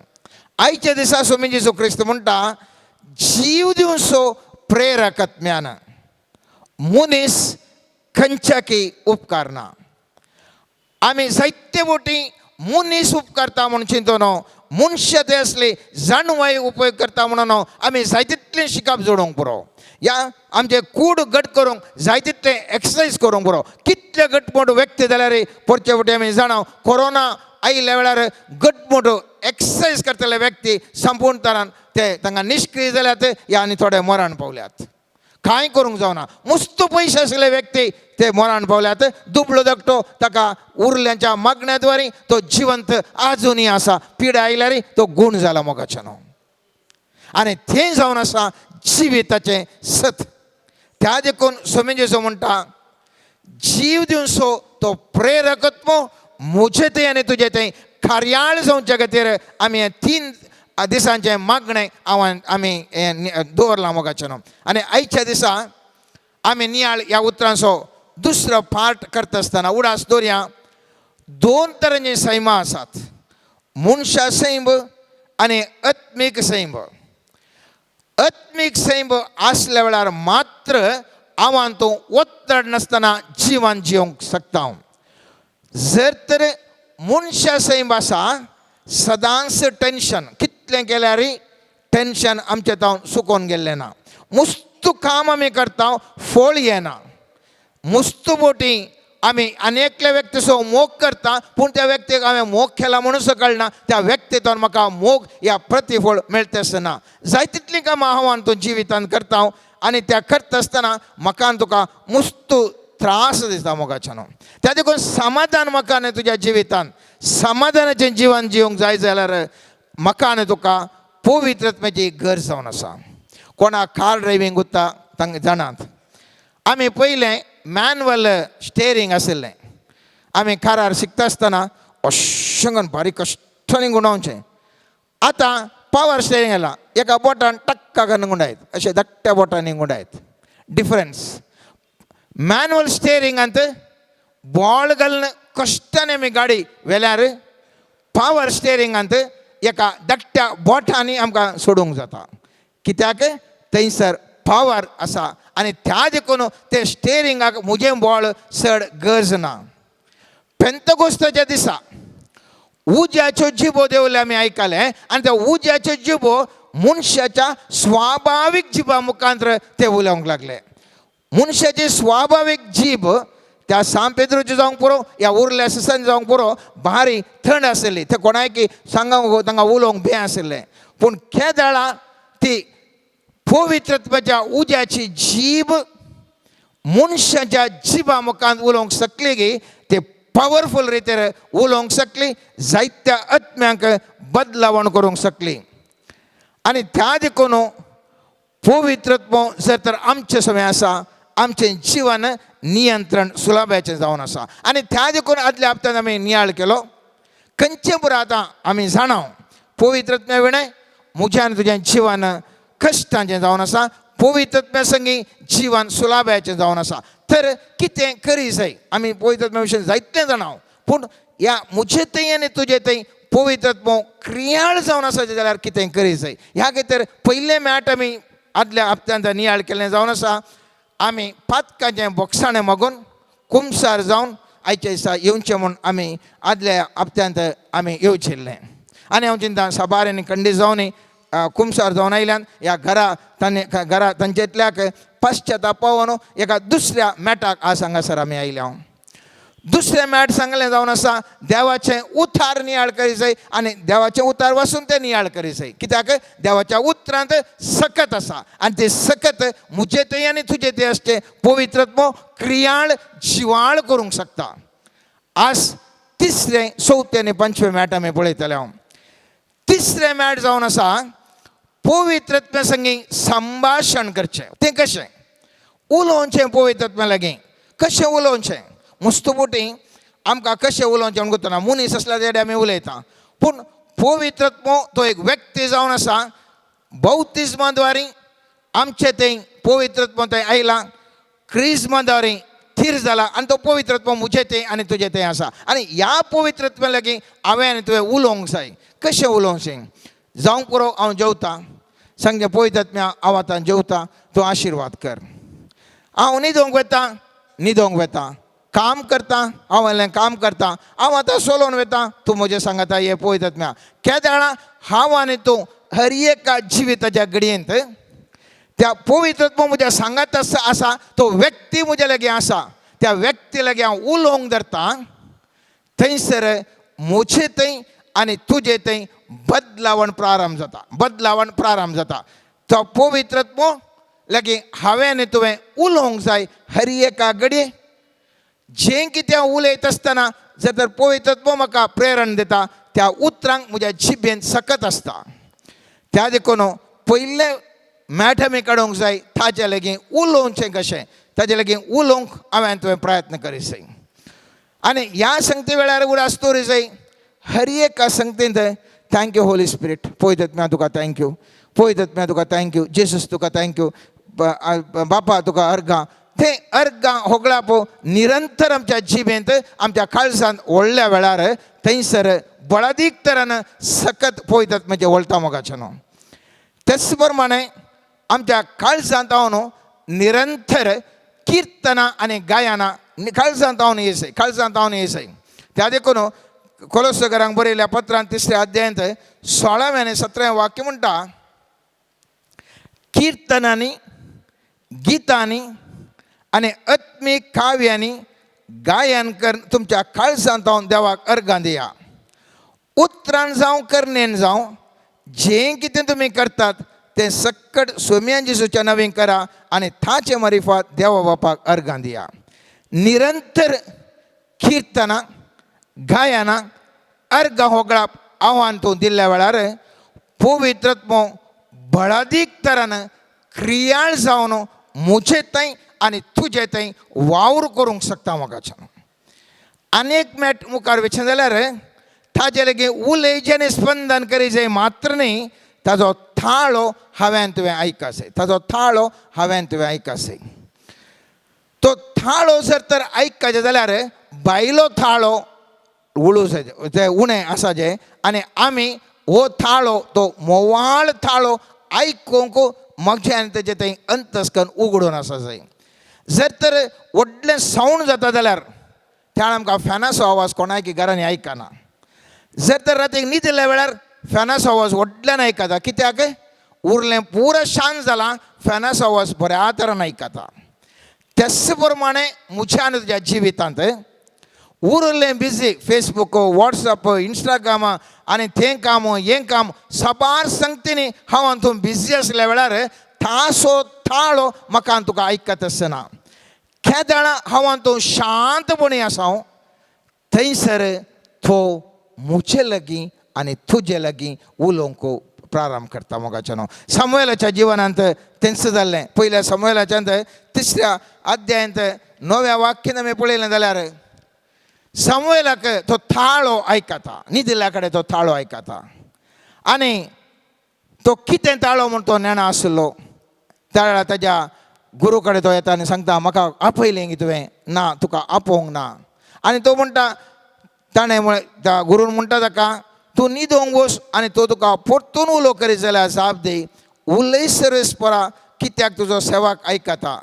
आयच्या दिसा स्वामी जेजू क्रिस्त म्हणटा, जीव दिवचो प्रेरकत्म्यान मनीस खंयच्याकी उपकारना. आमी जायते बोटी मनीस उपकारता म्हूण चिंतून, मनशां ते असली जाणवाय उपयोग करता म्हणून आमी जाय तितलें शिकप जोडूंक पुरो, या आमचे कूड घट करूंक जाय तितलें एक्सरसायज करूंक पुरो. कितले घटमूट व्यक्ती जाल्यार परचे फावटी आमी जाणा कोरोना आयिल्ल्या वेळार घटमूट एक्सरसायज करतले व्यक्ती संपूर्ण तरान ते तांकां निश्क्रीय जाल्यात या आनी थोडे मरण पावल्यात. कांय करूंक जावना. मुस्त पयशे आशिल्ले व्यक्ती ते मरण पावल्यात. दुबळो धाकटो ताका उरल्यांच्या मागण्या द्वारे तो जिवंत आजुनूय आसा. पिडा आयल्यार तो गूण जाला मोगाच्यानो. आनी तें जावन आसा जिविताचें सत. त्या देखून स्वामी जेजू म्हणटा, जीव दिवचो तो प्रेरकत्व म्हजें तें आनी तुजें तें कार्याळ जावचे खातीर आमी हें 3 दिसांचें मागणें हांव आमी हें दवरलां मोगाच्यानो. आनी आयच्या दिसा आमी नियाळ ह्या उतरांचो दुसरो पार्ट करता आसतना उडास दवरया. 2 तरांची सैमां आसात, मनशा सैम आनी आत्मीक सैम. आत्मीक सैम आसल्या वेळार मात्र हांव तूं ओत्तड नासतना जिवन जिवंक शकता. जर तर मनशा सैम आसा सदांच टेंशन, कितलें केल्यार टेंशन आमचें तावन सुकोवन गेल्लें ना. मुस्त काम आमी करता, फळ येना. मुस्त बोटी आमी आनी एकल्या व्यक्तीचो मोग करता, पूण त्या व्यक्तीक हांवें मोग केला म्हणून कळना, त्या व्यक्तीतून म्हाका मोग या प्रतिफळ मेळटा आसना. जाय तितलीं कामां हांव आनी तूं जिवितांत करता आनी त्या करता आसतना म्हाका आनी तुका मुस्त त्रास दिसता मोगाच्यानो. त्या देखून समाधान म्हाका आनी तुज्या जिवितांत समाधानाचें जिवन जिवंक जाय जाल्यार म्हाका आनी तुका पवित्रत्वाची गरज जावन आसा. कोणाक कार ड्रायव्हींग उरता तांकां जाणात. आमी पयलें मॅन्युअल स्टेरींग आशिल्लें. आमी कारार शिकता आसतना अशें करून बारीक कश्टांनी गुंडावचें. आतां पावर स्टेरींग आयलां, एका बोटान टक्का करून गुंडायत, अशें धाकट्या बोटांनी गुंडायत. डिफरन्स. मॅन्युअल स्टेरींगांत बॉल घालून कश्टान आमी गाडी व्हेल्यार पावर स्टेरींगांत एका धाकट्या बोटांनी आमकां सोडूंक जाता. कित्याक थंयसर पावर आसा आनी त्या देखून ते स्टेरिंगाक म्हजें बळ चड गरज ना. पेंतकोस्ताच्या दिसा उज्याच्यो जिबो देवले आमी आयकलें आनी त्या उज्याच्यो जिबो मनशाच्या स्वाभावीक जिबा मुखांतर ते उलोवंक लागले. मनशाची स्वाभावीक जीब त्या सांत पेद्रोची जावंक पुरो या उरल्या सिसान जावंक पुरो भारी थंड आशिल्ली. ते कोणायकी सांगूंक तांकां उलोवंक भंय आशिल्लें. पूण केदळा ती पवित्रत्वाच्या उज्याची जीब मनशाच्या जिबा मुखांत उलोवंक शकली गी ते पावरफूल रितीर उलोवंक शकली, जायत्या आत्म्यांक बदलावण करूंक शकली. आनी त्या देखून पवित्रत्व जर तर आमचें समय आसा आमचें जिवन नियंत्रण सुलभाचें जावन आसा. आनी त्या देखून आदल्या हप्त्यान आमी नियाळ केलो खंयचें पुरो आतां आमी जाणा पवित्रत्म्या विणें म्हजें आनी तुजें जिवन कश्टांचें जावन आसा, पवित्रत्म्या संगी जिवन सुलभाचें जावन आसा. तर कितें करी जाय आमी पवित्रत्म्या विशीं जायतें जाणा, पूण ह्या म्हजे थंय आनी तुजे थंय पवित्रत्व क्रियाळ जावन आसा जाल्यार कितें करी जाय. ह्या खातीर पयलें मॅट आमी आदल्या हप्त्यांत नियाळ केल्लें जावन आसा. आमी पातकाचें बोगसाणें मागून कुमसार जावन आयच्या दिसा येवचें म्हूण आमी आदल्या हप्त्यांत आमी येवचिल्लें. आनी हांव चिंता साबार आनी खंडीत जावन कुमसार जावन आयल्यान ह्या घरा तांणी घरा तांचेतल्याक पश्चाताप पावोन एका दुसऱ्या मॅटाक आज हांगासर आमी आयल्या. दुसरें मॅट सांगलें जावन आसा देवाचें उतार नियाळ करी जाय आनी देवाचें उतार वाचून तें नियाळ करी जाय. कित्याक देवाच्या उतरांत सकत आसा आनी तें सकत म्हजे थंय आनी तुजे थंय आसचें पवित्रत्व क्रियाळ जिवाळ करूंक शकता. आज तिसरें चवथें आनी पंचवें मॅट आमी पळयतले हांव. तिसरें मॅट जावन आसा पवित्रत्व संगी संभाशण करचें. तें कशें उलोवचें पवित्रत्व लागीं कशें उलोवचें. मुस्तुपुटी आमकां कशें उलोवचें म्हूण ना, मनीस आसल्यार तेडे आमी उलयता, पूण पवित्रत्व तो एक व्यक्ती जावन आसा. बौतिज्मा द्वारे आमचें थंय पवित्रत्व थंय आयलां, क्रिज्मा द्वारे थीर जाला आनी तो पवित्रत्व म्हजें थंय आनी तुजें थंय आसा. आनी ह्या पवित्रत्वा लागीं हांवें आनी तुवें उलोवंक जाय. कशें उलोवचें, जावंक पुरो हांव जेवतां सांगचें पवित्रत्म्या हांव आतां जेवतां तूं आशिर्वाद कर. हांव न्हिदोंक वता न्हिदोंक वता, काम करता हांव म्हणलें काम करता, हांव आतां सोलोवन वता तूं म्हजें सांगता हे पवित्रत्म्या. केदळा हांव आनी तूं हर एका जिविताच्या घडयेंत त्या पवित्रत्व म्हज्या सांगात आसा तो व्यक्ती म्हज्या लागीं आसा त्या व्यक्ती लागीं हांव उलोवंक धरता थंयसर म्हजे थंय आनी तुजे थंय बदलावण प्रारंभ जाता, बदलावण प्रारंभ जाता. तो पवित्रत्व लागीं हांवें आनी तुवें उलोवंक जाय हर एका घडये. जें कितें हांव उलयत आसतना जर तर पवित्रत्व म्हाका प्रेरण दिता त्या उतरांक म्हज्या जिबेन सकत आसता. त्या देखून पयलें मॅट आमी काडूंक जाय ताजे लागीं उलोवचें कशें, ताजे लागीं उलोवंक हांवें तुवें प्रयत्न करी जाय. आनी ह्या संगती वेळार उडास दवरी जाय हर एका संगतींत thank you Holi spirit, पवित्रत्म्या तुका thank you, पवित्रत्म्या तुका thank you, Jesus तुका thank you, बापा तुका अर्घां. तें अर्घां होगळाप निरंतर आमच्या जिबेंत आमच्या काळजांत व्हडल्या वेळार थंयसर बळादीक तरान सकत पवित्रत्म्याचें वळटा मोगाचें न्हू. तेच प्रमाणे आमच्या काळजांत हांव निरंतर किर्तनां आनी गायनां काळजांत हांव येसय, काळजांत हांव येसय. त्या देखून कोलोसगरांक बरयल्या पत्रांत तिसऱ्या अध्यायांत 16वें आनी 17वें वाक्य म्हणटा, किर्तनांनी गितांनी आनी आत्मीक काव्यांनी गायन कर तुमच्या काळजांत हांव देवाक अर्गां दिया. उतरान जावं करणेन जावं जें कितें तुमी करतात तें सक्कट सोम्यान जेजूच्या नवीन करा आनी ताचे मारिफात देवा बापाक अर्गां दिया. निरंतर किर्तनां गायनां अर्गां होगळाप आव्हान तूं दिल्ल्या वेळार पवित्रत्व बळादीक तरान क्रियाळ जावन म्हजे थंय आनी तुजे थंय वावर करूंक शकता म्हाका. आनी एक मॅट मुखार वचें जाल्यार ताजे लागीं उलयचें आनी स्पंदन करी जाय मात्र न्ही, ताजो थाळो हांवें तुवें आयकासय, ताजो थाळो हांवें तुवें आयकासय. तो थाळो जर तर आयकाचें जाल्यार बायलो थाळो उळू जाय ते उणें आसा जें आनी आमी हो थाळो तो मोवाळ थाळो आयकूंक म्हजें आनी तेजें थंय अंतस्कन उगडून आसा जाय. जर तर व्हडलें सावंड जाता जाल्यार त्या आमकां फॅनाचो आवाज कोणायकी घरांनी आयकना. जर तर रातीक न्हिदिल्ल्या वेळार फॅनाचो आवाज व्हडल्यान आयकता, कित्याक उरलें पुरो शांत जालां, फॅनाचो आवाज बऱ्या तरान आयकता. त्याच प्रमाणे म्हज्या आनी तुज्या जिवितांत उरलें बिजी फेसबूक, वॉट्सएप, इंस्टाग्राम आनी तें काम हें काम साबार संगतींनी हांव हातूंत बिजी आसल्या वेळार तासो थाळो म्हाका तुका आयकत आसना. केदळा हांव हातूंत शांतपणी आसा हांव थंयसर तो म्हजे लागीं आनी तुजे लागीं उलोवंक प्रारंभ करता. मोगाच्यानो सामुएलाच्या जिवनांत तेंच जाल्लें. पयल्या सामुएलाच्यांत तिसऱ्या अध्यायांत 9व्या वाक्यान आमी पळयलें जाल्यार सामुएलाक तो थाळो आयकता, न्हिदिल्ल्या कडेन तो थाळो आयकता आनी तो कितें ताळो म्हूण तो नेणा आसलो. त्या वेळार ताज्या गुरू कडेन तो येता आनी सांगता म्हाका आपयलें की तुवें, ना तुका आपोवंक ना. आनी तो म्हणटा ताणें म्हळें त्या गुरून म्हणटा ताका तूं न्हिदोंक वच आनी तो तुका परतून उलो करीत जाल्यार जाप दी, उलय सर्वेस्परा कित्याक तुजो सेवाक आयकता.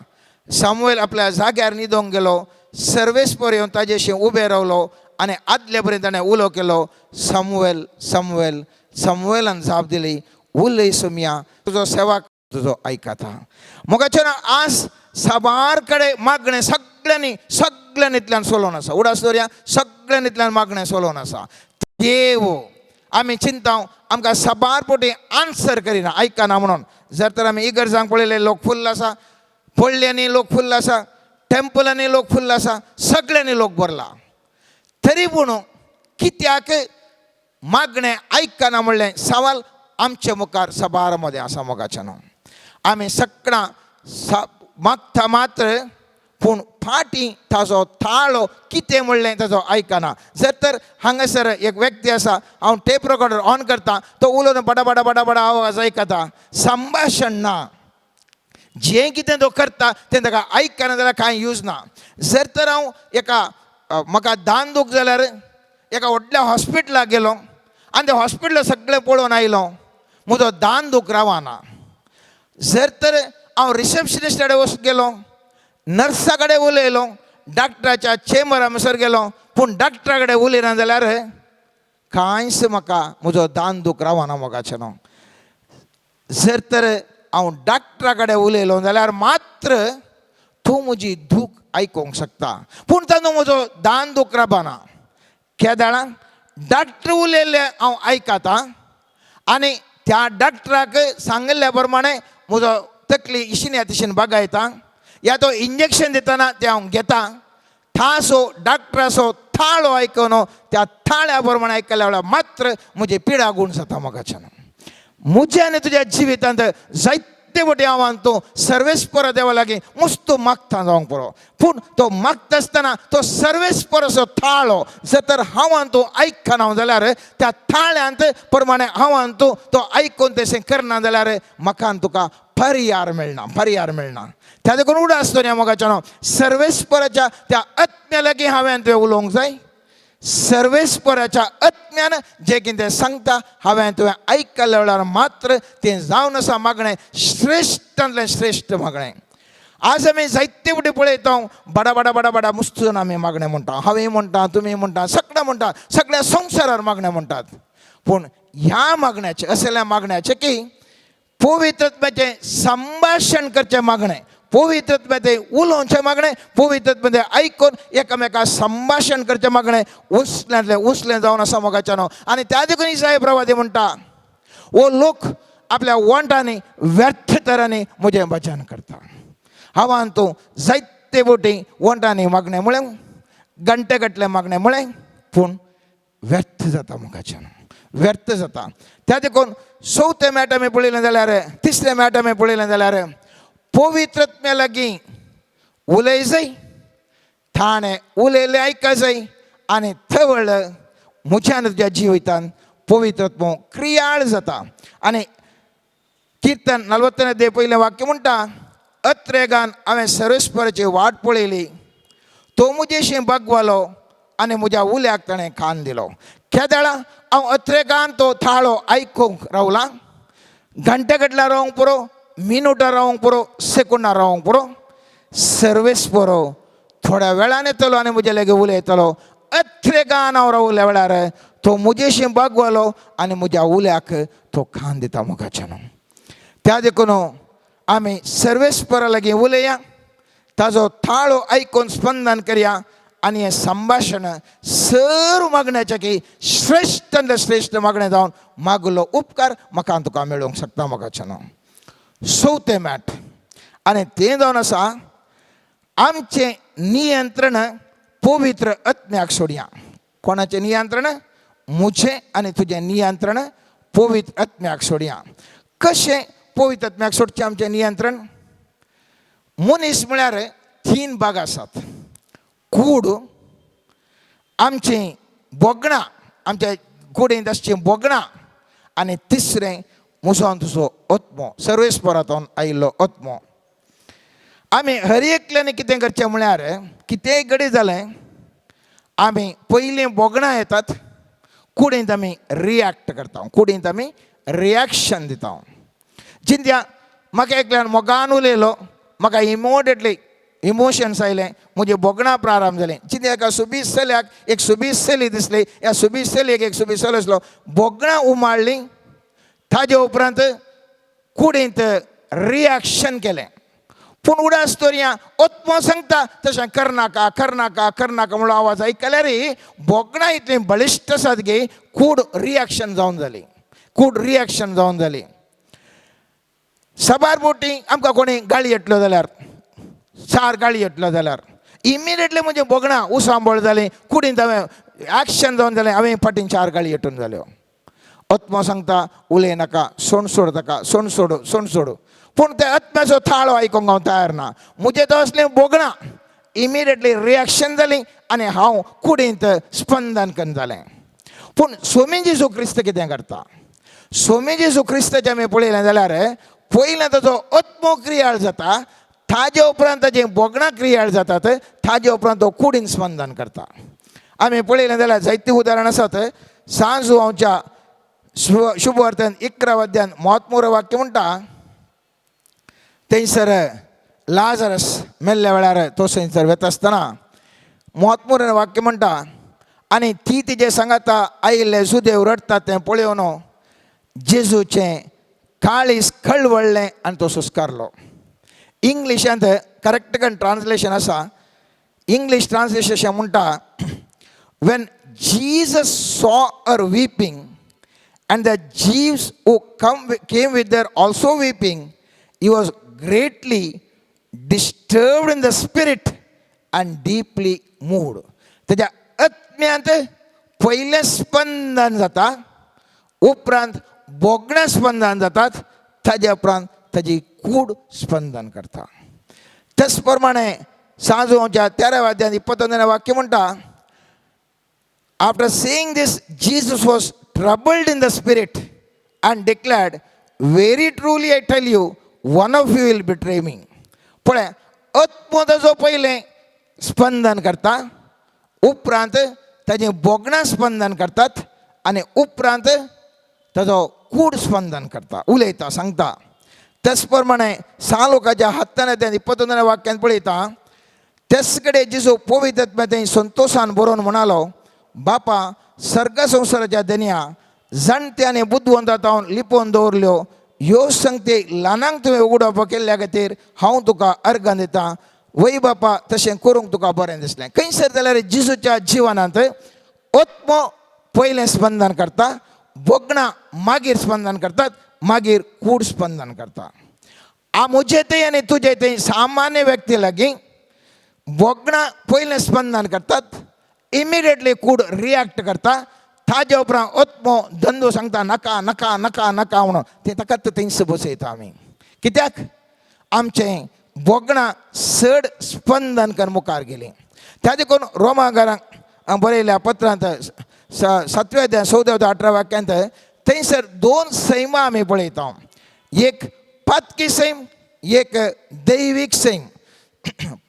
सामुएल आपल्या जाग्यार न्हिदोंक गेलो, सर्वेस्पर येवन ताजेशी उबें रावलो आनी आदले पर्यंत ताणें उलो केलो सामुएल सामुएल. सामुएलान जाप दिली उलय सोमया तुजो सेवाक तुजो आयकता. मोगाचें आज साबार कडेन मागणें सगळ्यांनी सगळ्यांनीतल्यान सोलोवन आसा. उडास दवरया, सगळ्यांनीतल्यान मागणें सोलोवन आसा. देव आमी चिंता आमकां साबार पटी आन्सर करिना, आयकना म्हणून. जर तर आमी इगर्जांक पळयले लोक फुल्ल आसा, पडल्यांनी लोक फुल्ल आसा, टेम्पलांनी लोक फुल्ल आसा, सगळ्यांनी लोक भरला. तरी पूण कित्याक मागणें आयकना म्हणलें सवाल आमचे मुखार साबार मदें आसा. मोगाच्यान आमी सगळां मागता मात्र पूण फाटीं ताजो थाळो कितें म्हणलें ताजो आयकना. जर तर हांगासर एक व्यक्ती आसा, हांव टेप रेकॉर्डर ऑन करता, तो उलोवन बडा बडा बडा बडा आवाज आयकता, संभाशण ना. जें कितें तो करता तें ताका आयकना जाल्यार कांय यूज ना. जर तर हांव एका म्हाका दान दूख जाल्यार एका व्हडल्या हॉस्पिटलाक गेलो आनी तें हॉस्पिटल सगळें पळोवन आयलो, म्हजो दान दूख रावना. जर तर हांव रिसेप्शनिस्ट कडेन वचून गेलो, नर्सा कडेन उलयलो, डॉक्टराच्या चेंबरा म्हणसर गेलो, पूण डॉक्टरा कडेन उलयना जाल्यार कांयच म्हाका म्हजो दान दूख रावना. मोगाचें न्हू जर तर हांव डॉक्टरा कडेन उलयलो जाल्यार मात्र तूं म्हजी दूख आयकूंक शकता, पूण तातूंत म्हजो दान दूख रावना. केदळा डॉक्टर उलयल्लें हांव आयकता आनी त्या डॉक्टराक सांगिल्ल्या प्रमाणे म्हजो तकली इशिन तिशीन बागायता, या तो इंजेक्शन दितना तें हांव घेता. थासो डॉक्टराचो थाळो आयकून त्या थाळ्या प्रमाणे आयकल्या वेळार मात्र म्हजी पिडा गूण जाता. मोगाच्यान म्हज्या आनी तुज्या जिवितांत जायते वटेन हांव तूं सर्वेस्पर देवा लागीं मुस्तो मागता जावंक पुरो, पूण तो मागता आसतना तो सर्वेस्पराचो थाळो जर तर हांव तूं आयकना जाल्यार त्या थाळ्यांत प्रमाणे हांव तूं तो आयकून तशें करना जाल्यार म्हाका तुका परियार मेळना, परियार मेळना. त्या देखून उडास तो न्या मोगाच्यानो सर्वेस्पराच्या त्या आत्म्या लागीं हांवें तुवें उलोवंक जाय. सर्वेस्पराच्या आत्म्यान जें कितें सांगता हांवें तुवें आयकल्या वेळार मात्र तें जावन आसा मागणें श्रेश्ठांतलें श्रेश्ठ मागणें. आज आमी जायते फावटी पळयता बडा बडा बडा बडा मुस्तून आमी मागणें म्हणटा, हांवें म्हणटा, तुमी म्हणटा, सगळें म्हणटा, सगळ्या संवसारार मागणें म्हणटात. पूण ह्या मागण्याचें असल्या मागण्याचें की पवित्रत्वाचें संभाशण करचें मागणें, पवित्रत्वाचें उलोवचें मागणें, पवित्रत्वाचें आयकून एकामेका संभाशण करचें मागणें उंचल्यांतलें उंचलें जावन आसा मोगाच्यानो. आनी त्या देखून इसाय प्रवादी म्हणटा वो लोक आपल्या वंटांनी व्यर्थ तरांनी म्हजें भजन करता. हांवान तूं जायते बोटी वंटांनी मागणें म्हळें, घंटे गटले मागणें म्हळें, पूण व्यर्थ जाता मोगाच्यान, व्यर्थ जाता. त्या देखून चवथें मॅट आमी पळयलें जाल्यार, तिसरें मॅट आमी पळयलें जाल्यार पवित्रत्म्या लागीं उलय जाय, थाणें उलयलें आयक जाय आनी थवळ म्हज्यान तुज्या जिवितान पवित्रत्व क्रियाळ जाता. आनी किर्तन 40 पयलें वाक्य म्हणटा अत्रेगान हांवें सर्वेस्पराची वाट पळयली, तो म्हजेशी बागवालो आनी म्हज्या उल्याक ताणें कान दिलो. केदळा हांव अत्रेगान तो थाळो आयकूंक रावला. घंटे गटल्या रावंक पुरो, मिनुटां रावंक पुरो, सेकुंडां रावंक पुरो, सर्वेस पुरो. थोड्या वेळान येतलो आनी म्हजे लागीं उलयतलो. अत्रेगान हांव रावल्या वेळार तो म्हजेशी बागवलो आनी म्हज्या उल्याक तो खान दिता मुखाच्यान. त्या देखून आमी सर्वेस्परा लागीं उलया, ताजो थाळो आयकून स्पंदन करया आनी हें संभाशण सर्व मागण्याच्या की श्रेश्ठ श्रेश्ठ मागणें जावन मागलो उपकार म्हाका तुका मेळोवंक शकता मोगाच्यान. चवथें मॅट आनी तें जावन आसा, आमचें नियंत्रण पवित्र आत्म्याक सोडया. कोणाचें नियंत्रण? म्हजें आनी तुजें नियंत्रण पवित्र आत्म्याक सोडया. कशें पवित्र आत्म्याक सोडचें आमचें नियंत्रण? मनीस म्हळ्यार तीन भाग आसात: कूड, आमचीं भोगणां, आमच्या कुडींत आसचीं भोगणां, आनी तिसरें म्हजो आनी तुजो आत्मो, सर्वेस्परांतून आयिल्लो आत्मो. आमी हर एकल्यान कितें करचें म्हळ्यार, कितेंय घडी जालें, आमी पयलीं भोगणां येतात, कुडींत आमी रिएक्ट करता, कुडींत आमी रिएक्शन दिता. चिंत्या, म्हाका एकल्यान मोगान उलयलो, म्हाका इमोडिएटली इमोशन्स आयले, म्हजी भोगणां प्रारंभ जालीं. चिंत्या, एका सुबीस चल्याक एक सुबीस चली दिसली, ह्या सुबीस चलयेक एक सुबीस चलो दिसलो, भोगणां उमाळ्ळीं, ताजे उपरांत कुडींत रिएक्शन केलें. पूण उडास तोरया आत्मो सांगता तशें करनाका, करनाका, करनाका म्हणून आवाज आयकल्यार भोगणां इतलीं बळिश्ट आसात की कूड रिएक्शन जावन जाली, कूड रिएक्शन जावन जाली. साबार बोटी आमकां कोणी गाळी येतलो जाल्यार, चार गाळी येतलो जाल्यार, इमिडिएटली म्हणजे भोगणां उसांबळ जालीं, कुडींत हांवें एक्शन जावन जालें, हांवें फाटीन चार गाळी येटून जाल्यो. आत्मो सांगता उलय नाका, सोण सोड ताका, सोण सोड, सोण सोड. पूण त्या आत्म्याचो थाळो आयकूंक हांव तयार ना. म्हजें तो असलें भोगणां इमिडिएटली रिएक्शन जाली आनी हांव कुडींत स्पंदन कन्न जालें. पूण स्वामी जेजू क्रिस्त कितें करता? स्वामी जेजू क्रिस्ताचें आमी पळयलें जाल्यार पयलें ताजो आत्मो क्रियाळ जाता, ताजे उपरांत ताजी भोगणां क्रियाळ जातात, ताजे उपरांत तो कुडीन स्पंदन करता. आमी पळयलें जाल्यार जायतीं उदाहरणां आसात. सांजू आमच्या शुभवर्तन 11 अध्यान म्हत्मूर वाक्य म्हणटा, थंयसर लाजरस मेल्ल्या वेळार तो थंयसर वता आसतना म्हत्मूर वाक्य म्हणटा, आनी ती तिजे सांगाता आयिल्ले सुदेव रडटा तें पळोवन जेजूचें काळीज कळवळ्ळें आनी तो सुस्कारलो. इंग्लिशांत करेक्ट कन ट्रान्सलेशन आसा. इंग्लीश ट्रान्सलेशन अशें म्हणटा, "When Jesus saw her weeping and the Jews who came with her also weeping, he was greatly disturbed in the spirit and deeply moved." ताच्या आत्म्यांत पयलें स्पंदन जाता, उपरांत भोगणां स्पंदन जातात, ताज्या उपरांत ताजी कूड स्पंदन करता. तेच प्रमाणे सांजूच्या 13 अध्यायांत 21 वाक्य म्हणटा, "After saying this, Jesus was troubled in the spirit and declared, 'Very truly I tell you, one of you will betray me.'" पळय, आत्मो ताजो पयलें स्पंदन करता, उपरांत ताजें भोगणां स्पंदन करतात आनी उपरांत ताजो कूड स्पंदन करता, उलयता, सांगता. तेच प्रमाणे सा लोकांच्या हातान 21 वाक्यान पळयता, तेच कडेन जेजू पवित्र आत्म्या संतोशान बरोवन म्हणालो, "बापा, सर्ग संवसाराच्या धनया, जाणटे आनी बुदवंत तावन लिपोवन दवरल्यो ह्यो संगती ल्हानांक तुवें उगडप केल्ल्या खातीर हांव तुका अर्गां दितां. वय बापा, तशें करूंक तुका बरें दिसलें." खंयसर जाल्यार जेजूच्या जिवनांत आत्मो पयलें स्पंदन करता, भोगणां मागीर स्पंदन करतात, मागीर कूड स्पंदन करता. आ म्हजे थंय आनी तुजे थंय सामान्य व्यक्ती लागीं भोगणां पयलें स्पंदन करतात, इमिडिएटली कूड रिएक्ट करता, ताजे उपरांत आत्मो धंदो सांगता नाका, नाका, नाका, नाका म्हणून ते ताकाच थंयस बसयता आमी. कित्याक आमचें भोगणां चड स्पंदन कर मुखार गेलीं. त्या देखून रोमागारांक बरयल्या पत्रांत सातव्या अध्याय 14 ते 18 वाक्यांत थंयसर दोन सैमां आमी पळयता, एक पातकी सैम, एक दैवीक सैम.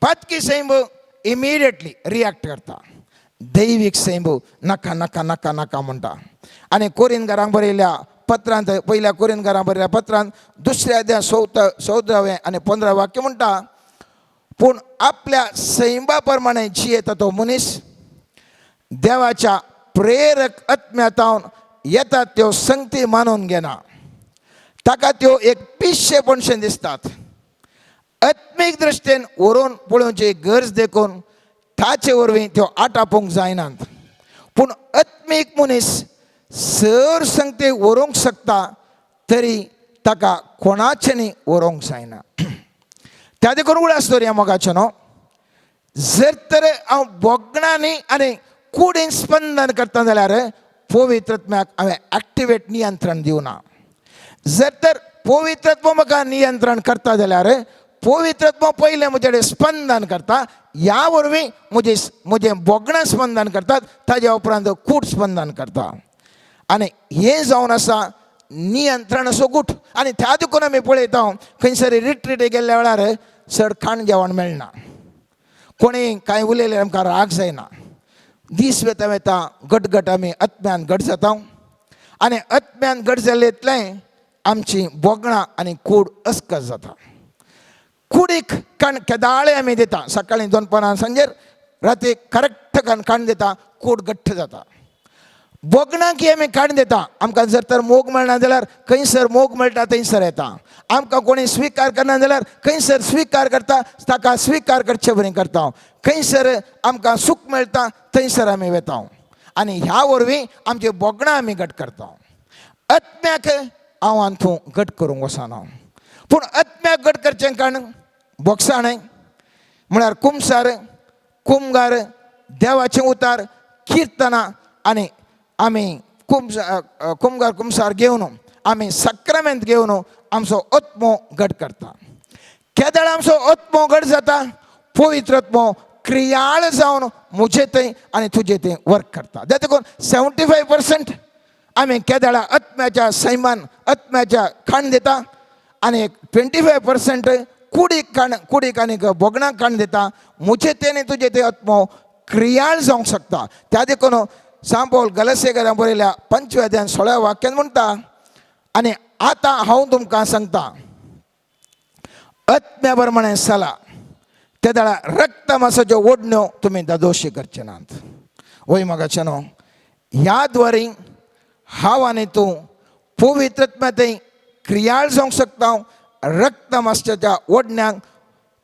पातकी सैम इमिडिएटली रिएक्ट करता. दैवीक सैम नाका नाका नाका नाका म्हणटा. आनी कोरिनकारांक बरयल्या पत्रांत, पयल्या कोरिनकारांक बरयल्या पत्रांत दुसऱ्या अध्याय 14वें आनी 15 वाक्य म्हणटा, पूण आपल्या सैमा प्रमाणे जियेता तो मनीस देवाच्या प्रेरक आत्म्यातावन येतात त्यो संगती मानून घेना, ताका त्यो एक पिशेपणशें दिसतात. आत्मीक दृश्टीन व्हरून पळोवची गरज देखून ताचे वरवीं त्यो आटापूंक जायनात. पूण आत्मीक मनीस सर संगती व्हरूंक शकता तरी ताका कोणाचें व्हरूंक जायना. त्या देखून उडास दवरया मोगाचें न्हू, जर तर हांव भोगणांनी आनी कुडीन स्पंदन करता जाल्यार पवित्रत्म्याक हांवें एक्टिवेट नियंत्रण दिवना. जर तर पवित्रत्व म्हाका नियंत्रण करता जाल्यार पवित्रत्व पयलें म्हजे कडेन स्पंदन करता, ह्या वरवीं म्हजें म्हजें भोगणां स्पंदन करतात, ताज्या उपरांत कूट स्पंदन करता. आनी हें जावन आसा नियंत्रणाचो गूट. आनी त्या देखून आमी पळयता खंयसर रिट्रीट गेल्ल्या वेळार चड खाण जेवण मेळना, कोणी कांय उलयल्यार आमकां राग जायना. दीस वेता वेता गटगट आमी आत्म्यान घट जाता आनी आत्म्यान घट जाल्ले इतलें आमची भोगणां आनी कूड अस्कस जाता. कुडीक काण केदाळे आमी दिता, सकाळीं दोनपरां सांजेर राती करेक्ट काण काण दिता, कूड घट्ट जाता. भोगणां की आमी काण दिता, आमकां जर तर मोग मेळना जाल्यार खंयसर मोग मेळटा थंयसर येता. आमकां कोणी स्विकार करना जाल्यार खंयसर स्विकार करता ताका स्विकार करचे बरी करता. खंयसर आमकां सूख मेळटा थंयसर आमी वेता आनी ह्या वरवीं आमची भोगणां आमी घट करता. आत्म्याक हांव आनी तूं घट करूंक वचना, पूण आत्म्याक घट करचें कारण बोगसाणें म्हळ्यार कुमसार, कुमगार, देवाचें उतार, किर्तनां आनी आमी कुमगार कुमसार घेवन आमी सक्रामेंत घेवन आमचो आत्मो घट करता. केदळ आमचो आत्मो घट जाता, पवित्र आत्मो क्रियाळ जावन म्हजे थंय आनी तुजे थंय वर्क करता. देखून 75% आमी केदळा आत्म्याच्या सैमान आत्म्याच्या खाण दिता आनी एक 25% कुडीक खाण, कुडीक आनी भोगणाक खाण दिता. म्हजे तें आनी तुजे तें आत्मो क्रियाळ जावंक शकता. त्या देखून सांपोल गलसेकरां बरयल्या 5व्या अध्यायान 16व्या वाक्यान म्हणटा, आनी आतां हांव तुमकां सांगता आत्म्या प्रमाणे चला, ते वेळा रक्त मासाच्यो ओडण्यो तुमी दादोशी करचे नात. वय मोगाचें न्हू, ह्या द्वारी हांव आनी तूं पवित्र आत्म्या क्रियाळ जावंक शकता. रक्त मासच्या ओडण्यांक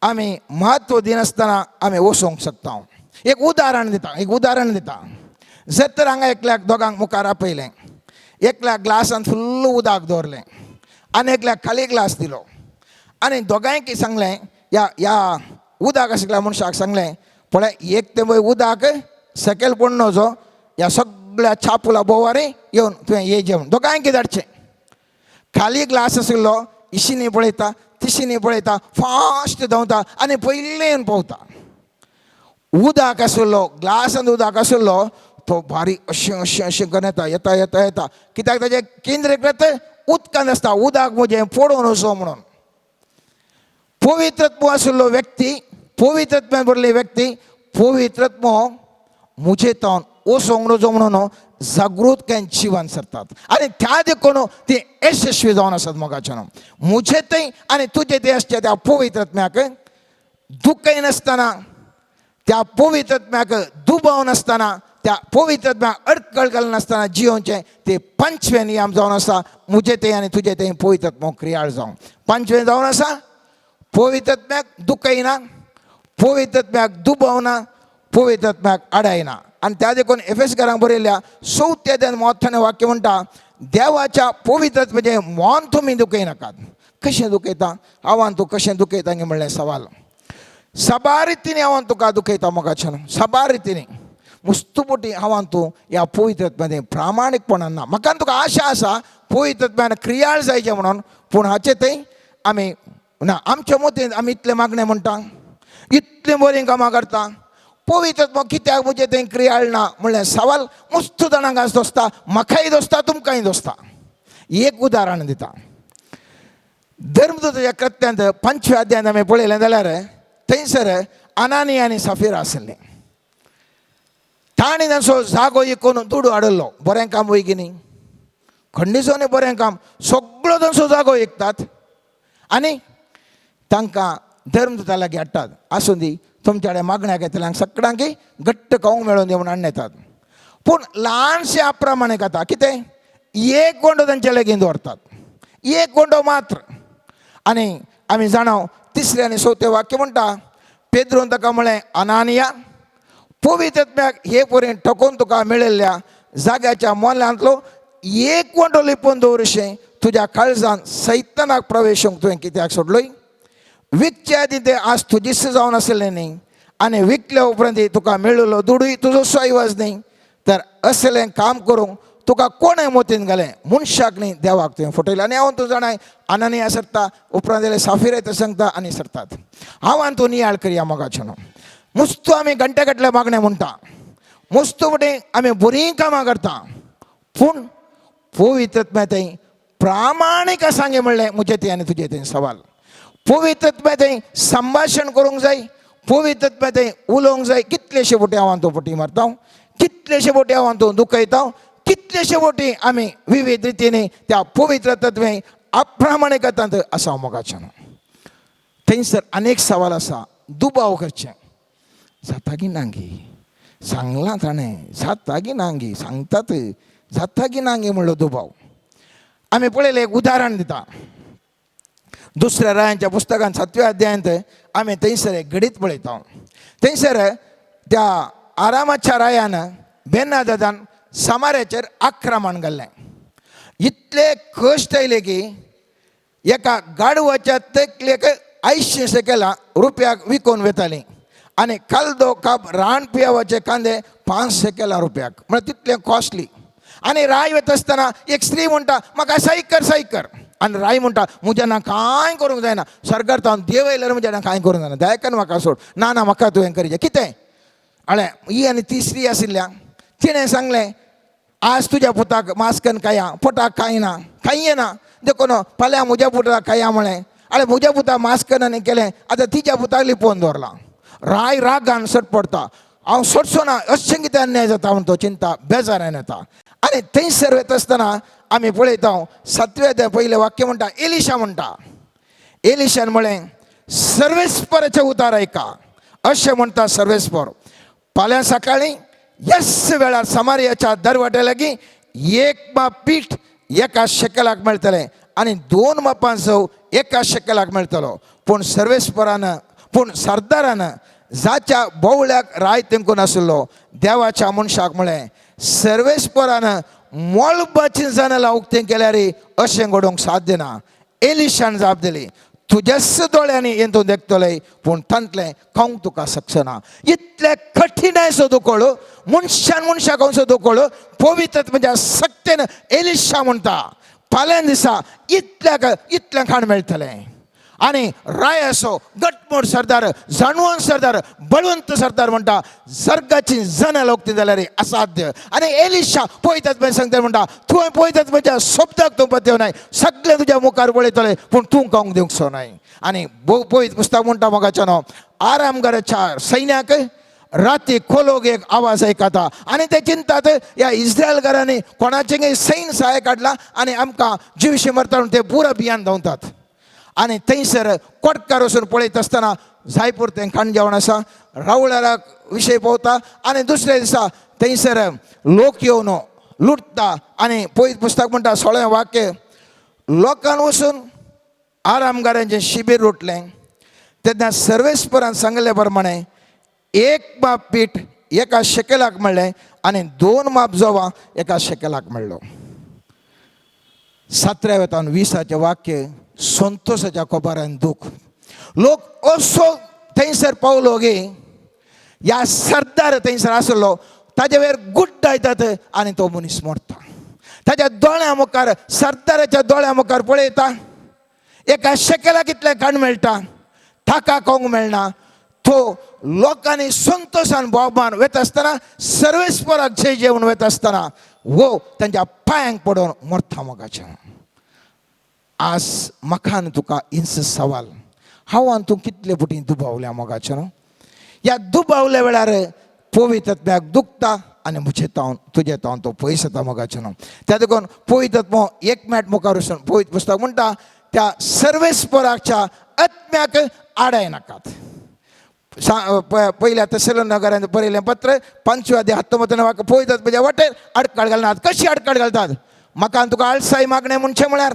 आमी म्हत्व दिनासतना आमी वचोंक शकता. एक उदाहरण दिता, एक उदाहरण दिता. जर तर हांगा एकल्याक दोगांक मुखार आपयलें, एकल्याक ग्लासान फुल्ल उदक दवरलें आनी एकल्याक खाली ग्लास दिलो आनी दोगांयक सांगलें, ह्या ह्या उदक आशिल्ल्या मनशाक सांगलें, पळय एक तें पळय उदक सकयल पडनो जो ह्या सगळ्या छापुला बोवारी येवन तुवें ये जेवण दोगांयक धाडचें. खाली ग्लास आशिल्लो इशिनी पळयता तिशिनी पळयता, फास्ट धांवता आनी पयलें येवन पावता. उदक आशिल्लो ग्लासान उदक आशिल्लो तो बारीक अशें अशें अशें करून येता येता येता येता, कित्याक ताजें केंद्रीकृत उदकान आसता, उदक म्हजें पडोवन वचो म्हणून. पवित्रत्व आशिल्लो व्यक्ती, पवित्रत्वान भरली व्यक्ती, पवित्रत्व म्हजे तावन वचोंक नजो म्हणून जागृत कांय जिवन सरतात आनी त्या देखून ती यशस्वी जावन आसात. मोगाच्यान म्हजे थंय आनी तुजे थंय आसच्या त्या पवित्रत्म्याक दुखय नासतना, त्या पवित्रत्म्याक दुबाव नासतना, त्या पवित्रत्म्याक अडकळ घालनासतना जियोवचें ते 5वें नियम जावन आसा. म्हजे थंय आनी तुजे थंय पवित्रत्म क्रियाळ जावन 5वें जावन आसा. पवित्रत्म्याक दुखयना, पवित्रत्म्याक दुबावना, पवित्रत्म्याक आडायना. आनी त्या देखून एफेसकारांक बरयल्या 4थ्या अध्यायान मोठ्याने वाक्य म्हणटा, देवाच्या पवित्रत्वाचें मन तुमी दुखयनाकात. कशें दुखयता हांव तूं कशें दुखयता म्हणलें सवाल. साबार रितीनी हांव तुका दुखयता मोगाच्यान, साबार रितीनी मुस्तुपोटी हांव तूं ह्या पवित्रत्वाचें प्रामाणीकपणान ना. म्हाका तुका आशा आसा पवित्रत्वान क्रियाळ जायचें म्हणून, पूण हाचे थंय आमी ना. आमच्या मतीन आमी इतलें मागणें म्हणटा, इतलें बरीं कामां करता, पवित्रत्व कित्याक म्हजें थंय क्रियाळ ना म्हणलें सवाल मस्त जाणांक आज दोसता, म्हाकाय दोसता, तुमकांय दोसता. एक उदाहरण दिता, धर्मदूताच्या कृत्यांत 5व्या अध्यायांत आमी पळयलें जाल्यार थंयसर अनानी आनी सफीरा आशिल्लें. ताणें तांचो जागो इकून दुडू हाडिल्लो. बरें काम वय की न्ही? खंडीसोनी बरें काम. सगळो तांचो जागो विकतात आनी तांकां धर्मदूता लागीं हाडटात. आसूं दी, तुमच्या कडेन मागण्या घेतल्यांक सगळ्यांक घट्ट खावंक मेळोवन दी म्हूण हाडून येतात. पूण ल्हानशें अप्रमाणीक जाता कितें, एक गोंडो तांचे लागीं दवरतात, एक गोंडो मात्र. आनी आमी जाणाव तिसरें आनी चवथें वाक्य म्हणटा, पेद्रून ताका म्हळें, अनानिया, पवित्रत्म्याक हे परेन ठकोवन तुका मेळिल्ल्या जाग्याच्या मोलांतलो एक गोंडो लिपोवन दवरशें तुज्या काळजान सैतानाक प्रवेश तुवें कित्याक सोडलोय? विकचे आदी ते आज तुजीच जावन आसलें न्ही, आनी विकल्या उपरांत तुका मेळिल्लो दुडूय तुजो स्वैवाज न्ही. तर असलें काम करूंक तुका कोणें मोतीन घालें? मनशाक न्ही, देवाक तुवें फटयलें. आनी हांव तूं जाणाय, अननिया सरता, उपरांत जाल्यार साफिर येता सांगता आनी सरतात. हांव आनी तूं नियाळ करया मोगाचें न्हू. मुस्तू आमी घंटे घातले मागणें म्हणटा, मुस्तू फुडें आमी बरीं कामां करता, पूण पवित्रत्म्या थंय प्रामाणीक आसा गे म्हणलें म्हजें तें आनी तुजें तें सवाल. पवित्रत्म्या थंय संभाशण करूंक जाय, पवित्रत्म्या थंय उलोवंक जाय. कितलेशे बोटी हांव तूं फटी मारता, कितलेशे बोटी हांव तूं दुखयता, कितलेशे बोटी आमी विविध रितीनी त्या पवित्र तत्वें अप्रामाणिकतांत आसा मोगाचें. थंयसर अनेक सवाल आसा, दुबाव करचें जाता की ना गी, सांगलां ताणें जाता की ना गी, सांगतात जाता की ना गी म्हणलो दुबाव. आमी पळयलें एक उदाहरण दिता, दुसऱ्या रायांच्या पुस्तकान 7व्या अध्यायांत आमी थंयसर एक घडीत पळयता. थंयसर त्या आरामाच्या रायान बेनादादान समाऱ्याचेर आक्रमण घाल्लें. इतले कश्ट आयले की एका गाडवाच्या तकलेक 80 शेकेलां रुपयाक विकून वेतालीं आनी कालदो काप रान पियावाचे कांदे 5 शेकेलां रुपयाक, म्हळ्यार तितलें कॉस्टली. आनी राय वता आसतना एक स्त्री म्हणटा, म्हाका साई कर, साई कर. आनी राय म्हणटा, म्हज्या ना कांय करूंक जायना, सरकार तावन देव येयल्यार म्हज्या ना कांय करूंक जायना, दयाकन म्हाका सोड. ना ना, म्हाका तुवें करीचें कितें? आळे ही आनी ती स्त्री आशिल्ल्या तिणें सांगलें, आज तुज्या पुताक मास्कन काया, पोटाक कांय ना, कांय येना, देखून फाल्यां म्हज्या पुताक काया म्हळें. आळे म्हज्या पुताक मास्कन आनी केलें, आतां तिच्या पुताक लिपोवन दवरलां. राय रागान सट पडटा, हांव सोडचो ना, अशें कितें अन्याय जाता म्हण तो चिंता बेजारान येता. आनी थंयसर वता आसतना आमी पळयता 7व्या ते पयलें वाक्य म्हणटा, एलिशा म्हणटा, एलिशान म्हळें, सर्वेस्पराचें उतार आयका, अशें म्हणटा सर्वेस्पर, फाल्यां सकाळीं यस वेळार समारियाच्या दरवाट्या लागीं 1 माप पीठ 1 शेकलाक मेळटलें आनी 2 मापां जव 1 शेकलाक मेळटलो. पूण सर्वेस्परान, पूण सरदारान जाच्या बोवळ्याक राय तेंकून आशिल्लो देवाच्या मनशाक म्हळें, सर्वेस्परान मळबाची जनेलां उक्तें केल्यार अशें घडोवंक साध्य ना. एलिशान जाप दिली, तुज्याच दोळ्यांनी हें तूं देखतलें, पूण तांतलें खावंक तुका शकचना. इतलें कठीणायचो दुकळ, मनशान मनशाक खावचो दुकळ, पवित्र म्हणजे सक्तेन एलिशा म्हणटा, फाल्यां दिसा इतल्याक इतलें खाण मेळटलें. आनी राय असो गटमूट सरदार, जाणवण सरदार, बळवंत सरदार म्हणटा, सर्गाची जनेलां उक्ती जाल्यार असाध्य. आनी एलिशा पळयतात पळय सांगता म्हणटा, तुवें पळयतात म्हज्या शब्दाक तूं पत्यो नाय, सगळें तुज्या मुखार पळयतलें, पूण तूं खावंक दिवंक सो नाय. आनी पळयत पुस्तक म्हणटा मोगाचें न्हू, आरामगाराच्या सैन्याक राती खोलोग एक आवाज आयकता आनी ते चिंतात, ह्या इस्रायलकारांनी कोणाचें सैन्य सहाय काडला आनी आमकां जिवशी मरता म्हणून ते पुरा भियान धांवतात. आनी थंयसर कोटकार वचून पळयत आसतना जायपूर तें खाण जेवण आसा, रावळाराक विशय पावता. आनी दुसऱ्या दिसा थंयसर लोक येवन लुटता. आनी पळयत पुस्तक म्हणटा 16 वाक्य, लोकान वचून आरामगारांचें शिबीर लुटलें तेन्ना सर्वेस्परान सांगले प्रमाणे 1 माप पीठ 1 शेकेलाक मेळ्ळें आनी 2 माप जोवा 1 शेकेलाक मेळ्ळो. 17व्या वेतान 20 वाक्य, संतोषाच्या कोबारान दूख. लोक असो थंयसर पावलो गे, ह्या सरदार थंयसर आसलो ताजे वयर गुड्डायतात आनी तो मनीस मरता. ताज्या दोळ्या मुखार, सरदाराच्या दोळ्या मुखार पळयता, 1 शेकेलाक कितलें खाण मेळटा, ताका खावंक मेळना. तो लोकांनी संतोषान भोवमान वता आसतना, सर्वेस्पराक जय जेवण वता आसतना वो तांच्या पांयांक पडून मरता. मोगाचें आज म्हाका आनी तुका इंस सवाल, हांव आनी तूं कितले फुटी दुबावल्या मोगाचें न्हू? ह्या दुबावल्या वेळार पवित्रत्म्याक दुखता आनी म्हजे तावन तुजे तावन तो पयस जाता मोगाचें न्हू. त्या देखून पवित्र आत्मो एक मेट मुखार वचून पवित्र पुस्तक म्हणटा त्या सर्वेस्पराच्या आत्म्याक आडाय नाकात. पयल्या तेसलोनिकेकारान बरयलें पत्र 5व्या अध्याय 19 वाक्य, पवित्र आत्म्याच्या वाटेर आडकाळ घालनात. कशी आडकाळ घालतात? म्हाका आनी तुका आळसाय मागणें म्हणचें म्हळ्यार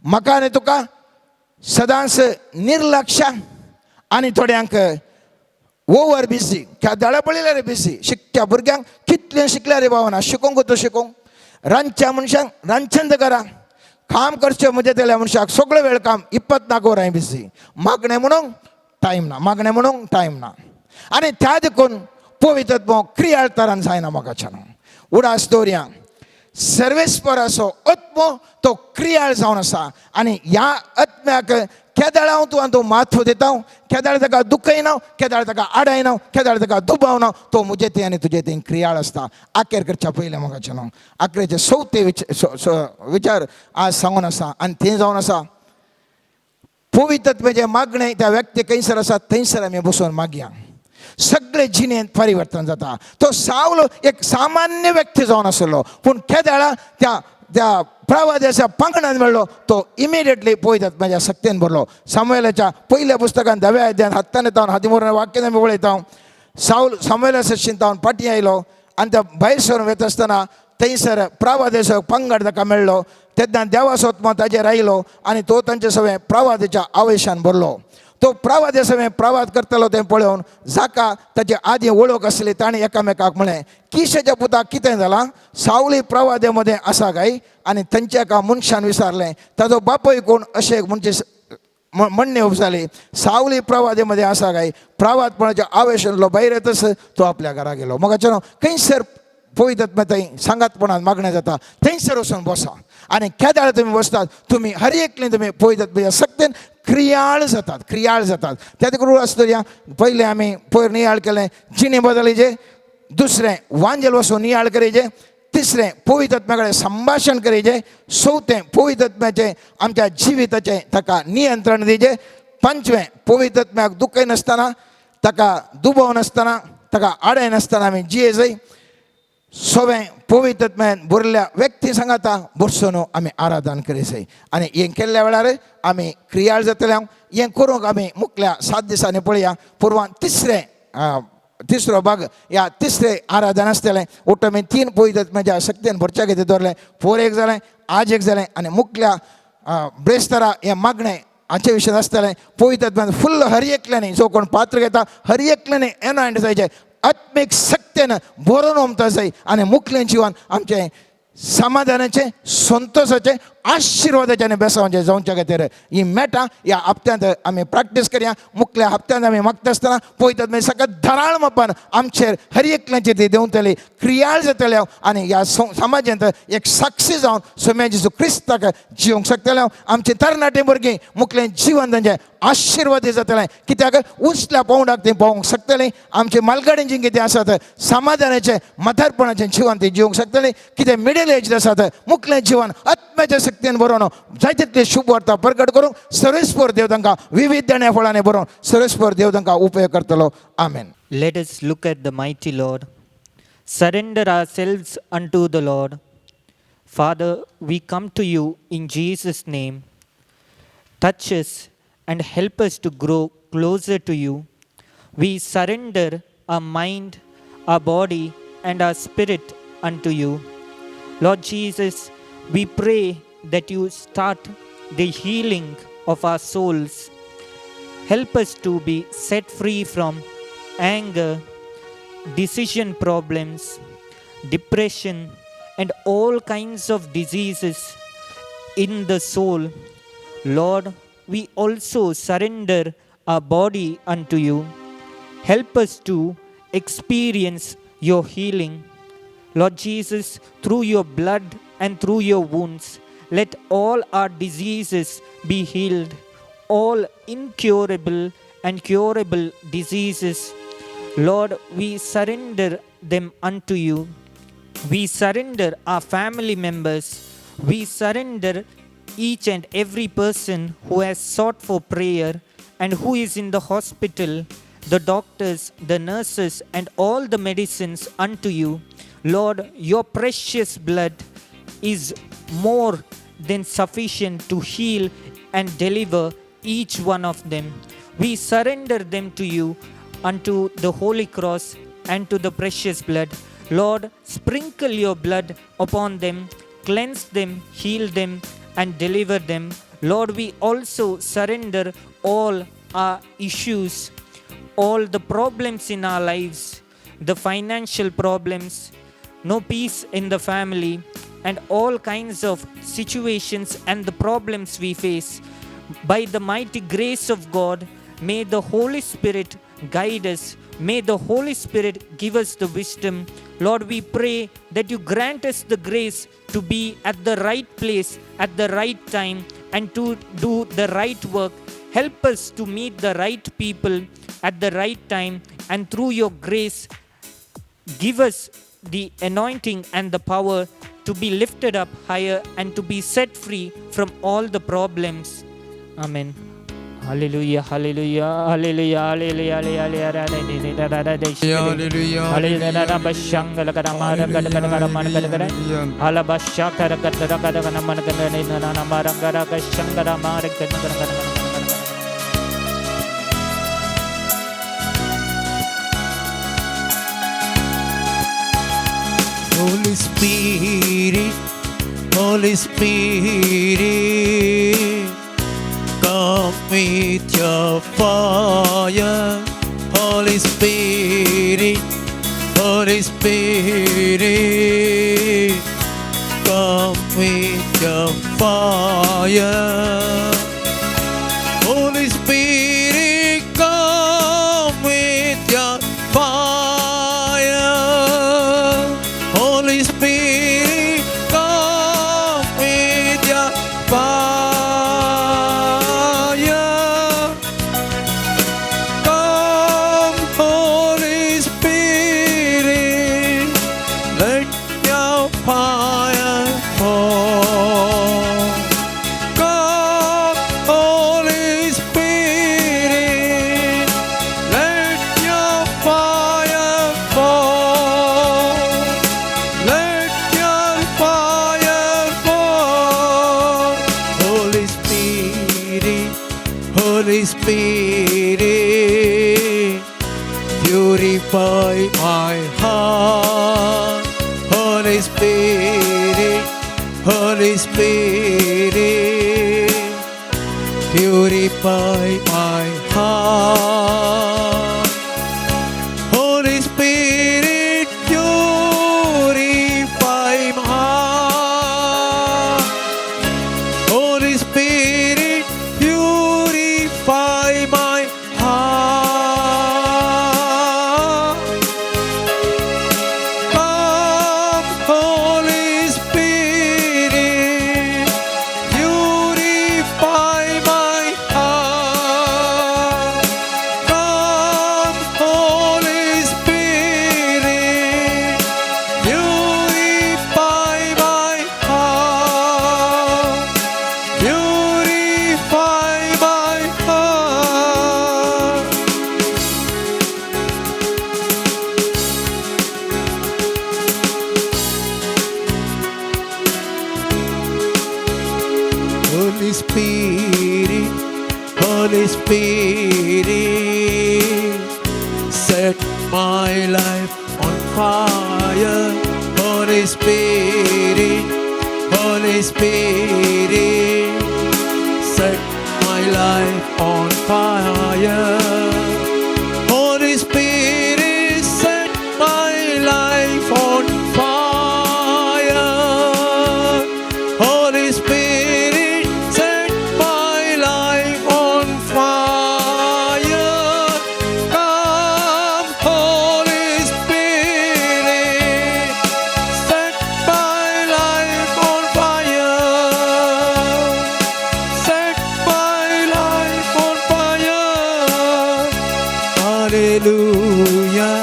म्हाका आनी तुका सदांच निर्लक्ष आनी थोड्यांक ओवर बिजी. केदाळा पळयल्यार रे बिजी. शिकच्या भुरग्यांक कितलें शिकल्यार रे पावना, शिकोवंक तो शिकोवंक, रांदच्या मनशांक रांदचें करा, काम करचें म्हजें तेल्या मनशाक सगळो वेळ काम, 24 वरां बिजी. मागणें म्हणूंक टायम ना, मागणें म्हणूंक टायम ना. आनी त्या देखून पवित्र आत्मो क्रियाळ तरान जायना मोगाच्यान. उडास दवरया, सर्वेस्पराचो आत्मो तो क्रियाळ जावन आसा आनी ह्या आत्म्याक केदाळ हांव तूं आनी तूं माथो दिता, केदाळ ताका दुखयना, केदाळ ताका आडायना, केदाळ ताका दुबावना, तो म्हजे थंय आनी तुजे थंय क्रियाळ आसता. आखेर करच्या पयलें मोगाचें न्हू आखरेचे चवथे विचार आज सांगून आसा आनी थंय जावन आसा पवित्र आत्म्याचें मागणें त्या व्यक्ती खंयसर आसा थंयसर आमी बसून मागया, सगळे जिणेंत परिवर्तन जाता. तो सावलो एक सामान्य व्यक्ती जावन आसलो, पूण केदाळा त्या त्या प्रवाद्याच्या पांगणान मेळ्ळो तो इमिडिएटली पवित्र आत्म्याच्या सक्तेन भरलो. सामुएलाच्या पयल्या पुस्तकान 10व्या अध्यायान 7 तावन 13 वाक्यान आमी पळयता, सावल सामुएला शिंतावन फाटीं आयलो आनी त्या भायर सरून वता आसतना थंयसर प्रवाद्याचो पंगड ताका मेळ्ळो. तेन्ना देवाचो आत्मो ताजेर आयलो आनी तो तांचे सगळें प्रवादाच्या आवेशान भरलो. तो प्रवाद्या सवें प्रवाद करतालो तें पळोवन जाका ताचे आदीं वळख आसली ताणें एकामेकाक म्हळें, किशाच्या पुताक कितें जालां? सावली प्रवाद्या मदें आसा काय? आनी थंयच्या एका मनशान विचारलें, ताजो बापूय कोण? अशें म्हणचे म्हणणें उब जाली, सावली प्रवादे मदें आसा काय? प्रवादपणाच्या आवेशांतलो भायर येतच तो आपल्या घरा गेलो. मोगाचें खंयसर पवित्र आत्मा थंय सांगातपणान मागणें जाता थंयसर वचून बसा आनी केदाळ तुमी बसतात तुमी हर एकले तुमी पवित्र आत्म्याच्या सक्तेन क्रियाळ जातात, क्रियाळ जातात. त्या देखून आसता या पयलें आमी पयर नियाळ केलें जिणे बदलिचे, दुसरें वांजेल वचून नियाळ करीचे, तिसरें पवित्र आत्म्या कडेन संभाशण करीचें, चवथें पवित्र आत्म्याचें आमच्या जिविताचें ताका नियंत्रण दिचें, पांचवें पवित्र आत्म्याक दुखय नासतना ताका दुबाव नासतना ताका आडाय नासतना आमी जिये जाय, सवें पवित्र आत्म्यान भरल्या व्यक्ती सांगाता बसून आमी आराधन करी जाय. आनी हें केल्ल्या वेळार आमी क्रियाळ जातले. हें करूंक आमी मुखल्या 7 दिसांनी पळया. पुर्वान तिसरो भाग ह्या तिसरें आराधन आसतलें. उठ आमी 3 पवित्र आत्म्याच्या शक्तीन भरच्या खातीर दवरलें. पोर एक जालें, आज एक जालें आनी मुखल्या ब्रेस्तारा हें मागणें हाचे विशय आसतलें. पवित्र आत्म्यान फुल्ल हर एकल्यानी जो कोण पात्र घेता हर एकल्यानी एनॉयंट जायचें, आत्मीक शक्तेन भरून ओमता जाय आनी मुखलें जिवन आमचें समाधानाचें, संतोशाचें, आशिर्वादाचें आनी बेसांवाचें जावच्या खातीर ही मेटां ह्या हप्त्यांत आमी प्रॅक्टीस करया. मुखल्या हप्त्यांत आमी मागता आसतना पवित्र आत्म्या सगळ्या धराळ मापान आमचेर हर एकल्याचेर ती देंवतली, क्रियाळ जातले आनी ह्या समाजांत एक साक्षी जावन सोम्या जेजू क्रिस्ताक जिवंक शकतले. आमचे तरणाटे भुरगीं मुखलें जिवन तांचें आशिर्वादी जातलें, कित्याक उंचल्या पावंडाक ती पावोवंक शकतलीं. आमचे मालगाडी जी कितें आसात समाधानाचें म्हातारपणाचें जिवन ती जिवंक शकतलीं. कितें मिडल एज आसात मुखलें जिवन आत्म्याच्या शक्तीन बरोवन जाय तितली शुभ वार्ता प्रगट करूंक सर्वेस्पर देव तांकां विविध देण्या फळांनी बरोवन सर्वेस्पर देव तांकां उपयोग करतलो. आमेन. Let us look at the mighty Lord. Surrender ourselves unto the Lord. Father, we come to you in Jesus' name. Touch us and help us to grow closer to you. We surrender our mind, our body, and our spirit unto you. Lord Jesus, we pray that you start the healing of our souls. Help us to be set free from anger, decision problems, depression, and all kinds of diseases in the soul. Lord, we also surrender our body unto you. Help us to experience your healing. Lord Jesus, through your blood and through your wounds, let all our diseases be healed, all incurable and curable diseases. Lord, we surrender them unto you. We surrender our family members. We surrender each and every person who has sought for prayer and who is in the hospital. the doctors, the nurses, and all the medicines unto you. Lord, your precious blood is more than sufficient to heal and deliver each one of them. We surrender them to you, unto the Holy Cross and to the precious blood. Lord, sprinkle your blood upon them, cleanse them, heal them, and deliver them. Lord, we also surrender all our issues, all the problems in our lives, the financial problems, no peace in the family, and all kinds of situations and the problems we face. By the mighty grace of God, may the Holy Spirit guide us. May the Holy Spirit give us the wisdom. Lord, we pray that you grant us the grace to be at the right place at the right time and to do the right work. Help us to meet the right people at the right time, and through your grace, give us the anointing and the power to be lifted up higher and to be set free from all the problems. Amen. Hallelujah, hallelujah, hallelujah, hallelujah, hallelujah, Hallelujah, hallelujah. Holy Spirit, Holy Spirit, come with your fire. Holy Spirit, Holy Spirit, come with your fire. Holy Spirit, come with your fire. Holy Spirit, come with your fire. Come, Holy Spirit, let your fire fall. Come, Holy Spirit, let your fire fall. Let your fire fall. Holy Spirit, Holy Spirit, purify my heart. Holy Spirit, Holy Spirit, purify my heart. Holy Spirit, purify my heart. Holy Spirit, purify my heart. Come, Holy Spirit, purify my heart. Come, Holy Spirit, purify my heart. Purify my heart. Holy Spirit, Holy Spirit, set my life on fire. Holy Spirit, Holy Spirit, set my life on fire. Holy Spirit, set my life on fire. Holy Spirit, set my life on fire. Come, Holy Spirit, set my life on fire. Set my life on fire. Hallelujah,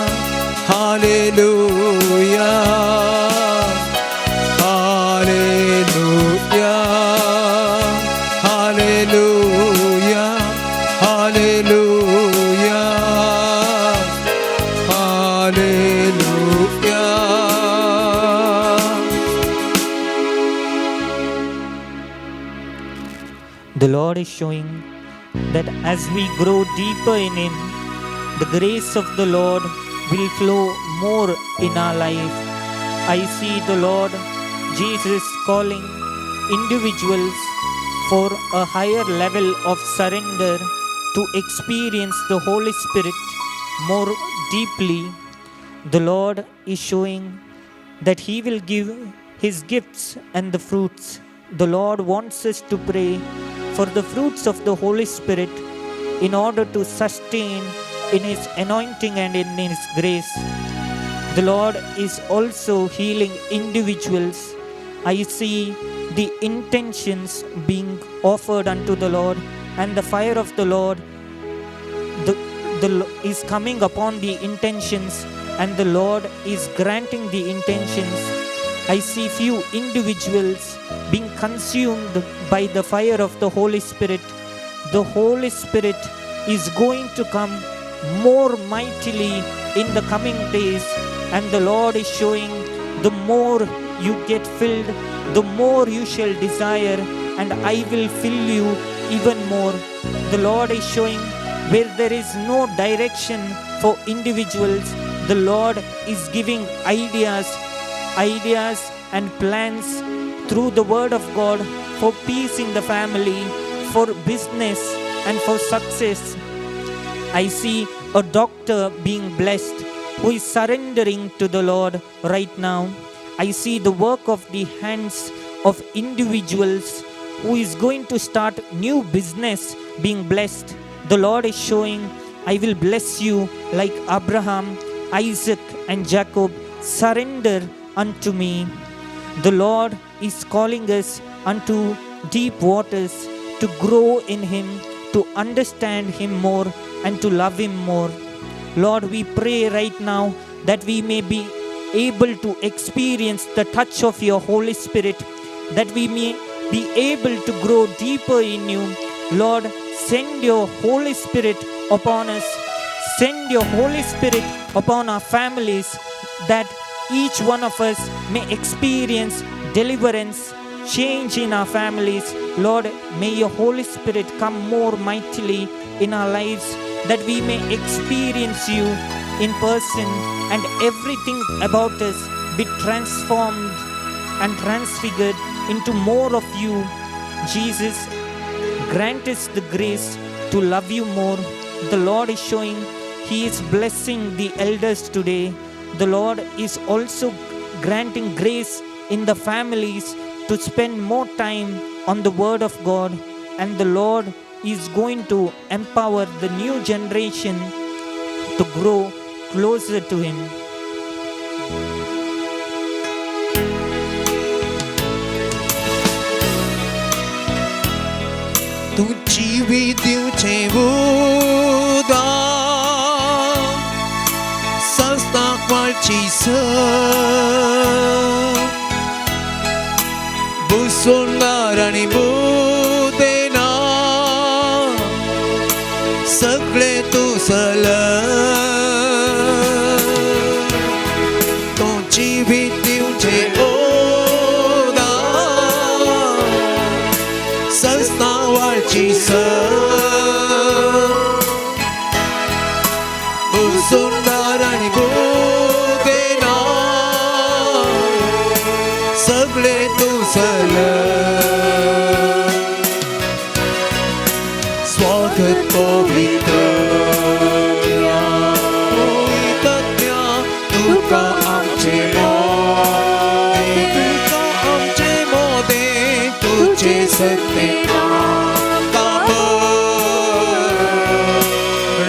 hallelujah, hallelujah, hallelujah, hallelujah. The Lord is showing that as we grow deeper in Him, the grace of the Lord will flow more in our life. I see the Lord Jesus calling individuals for a higher level of surrender to experience the Holy Spirit more deeply. The Lord is showing that He will give His gifts and the fruits. The Lord wants us to pray for the fruits of the Holy Spirit in order to sustain in His anointing and in His grace. The Lord is also healing individuals. I see the intentions being offered unto the Lord, and the fire of the Lord is coming upon the intentions, and the Lord is granting the intentions. I see few individuals being consumed by the fire of the Holy Spirit. The Holy Spirit is going to come more mightily in the coming days, and the Lord is showing the more you get filled, the more you shall desire, and I will fill you even more. The Lord is showing where there is no direction for individuals, the Lord is giving ideas and plans through the Word of God for peace in the family, for business, and for success. I see a doctor being blessed who is surrendering to the Lord right now. I see the work of the hands of individuals who is going to start new business being blessed. The Lord is showing, I will bless you like Abraham, Isaac, and Jacob. Surrender unto me. The Lord is calling us unto deep waters to grow in Him, to understand Him more, and to love Him more. Lord, we pray right now that we may be able to experience the touch of your Holy Spirit, that we may be able to grow deeper in you. Lord, send your Holy Spirit upon us. Send your Holy Spirit upon our families, that each one of us may experience deliverance, change in our families. Lord, may your Holy Spirit come more mightily in our lives, that we may experience you in person and everything about us be transformed and transfigured into more of you. Jesus, grant us the grace to love you more. The Lord is showing He is blessing the elders today. The Lord is also granting grace in the families to spend more time on the Word of God, and the Lord is going to empower the new generation to grow closer to Him. तूं जिवीत दिवचें उदक संस्थाक वाळची sir बुसोंडार आनी बुदेना सगळें तूं सल तूं जिवीत दिवचें उदक संस्था वाळची सर सुंदर आनी बुदेना सगळें तूं सल स्वागत पवित्र पवित्रत्या तुका आमचे मोदे तुका आमचे मोदे तुझे सत्य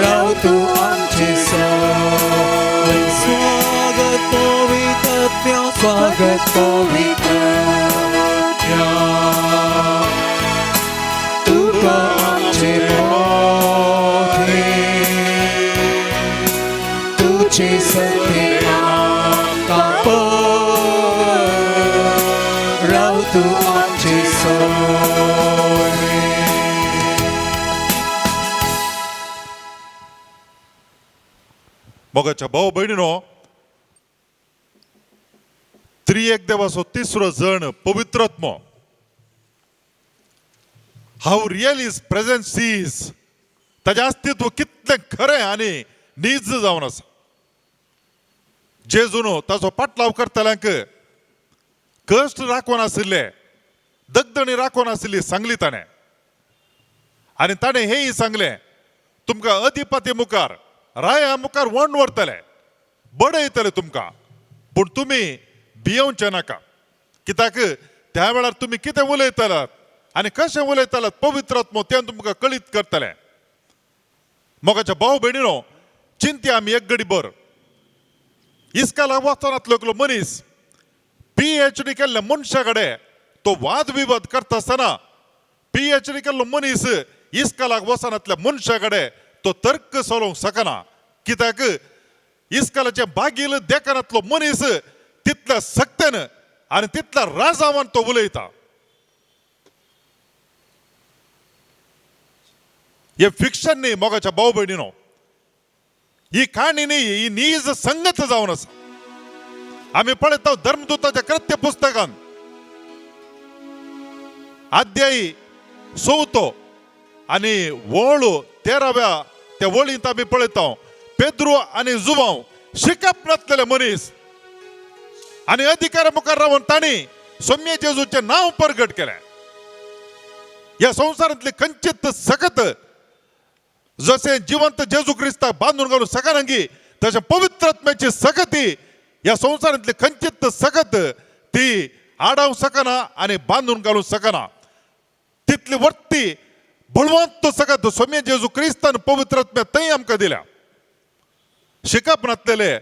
राव तूं आमचे सोय स्वागत पवित्रत्या स्वागत पवित्रत्या तुका आमचे मोदे तुझे सत्य राव तूं आमचे सोय. मोगाच्या भाव भयणीनो, त्रिएक देवाचो तिसरो जण पवित्रात्मो. How real his presence is, ताजें अस्तित्व कितलें खरें आनी नीज जावन आसा. जेजून ताचो पाटलाव करतल्यांक कश्ट राखून आशिल्ले, दगदणी राखून आशिल्ली सांगली ताणें. आनी ताणें हेंय सांगलें, तुमकां अधिपती मुखार, राया मुखार वण व्हरतले, बडयतले तुमकां, पूण तुमी भियोवचें नाका, कित्याक त्या वेळार तुमी कितें उलयतलात आनी कशें उलयतलात पवित्र आत्मो तें तुमकां कळीत करतलें. मोगाच्या भाव भयणीनो, चिंतया आमी एक घडी भर. इस्कालाक वचनातलो एकलो मनीस पीएचडी केल्ल्या मनशा कडेन तो वाद विवाद करता आसतना, पीएचडी केल्लो मनीस इस्कालाक वचनातल्या मनशा कडेन तो तर्क चलोवंक शकना, कित्याक इस्कालाचे बागील देखानातलो मनीस तितल्या सक्तेन आनी तितल्या राजावान तो उलयता. हे फिक्शन न्ही मोगाच्या भाव भयणीनो, ही काणी न्ही, ही नीज संगत जावन आसा. आमी पळयता धर्मदूताच्या कृत्य पुस्तकान अध्यायी चवथो आनी वळ 13व्या त्या वळींत आमी पळयता, पेद्रू आनी जुवांव शिकप नासलेले मनीस आनी अधिकारा मुखार रावन तांणी सोम्य जेजूचें नांव परगट केलें. ह्या संवसारांतली खंयचीच सकत जशें जिवंत जेजू क्रिस्ताक बांदून घालूं शकना की, तशें पवित्र आत्म्याची सकती ह्या संवसारांतली खंयचीच सकत ती आडावंक शकना आनी बांदून घालूंक शकना. तितली वर्ती बळवंत सकत सोम्य जेजू क्रिस्तान पवित्र आत्म्या थंय आमकां दिल्या. शिकप नासलेले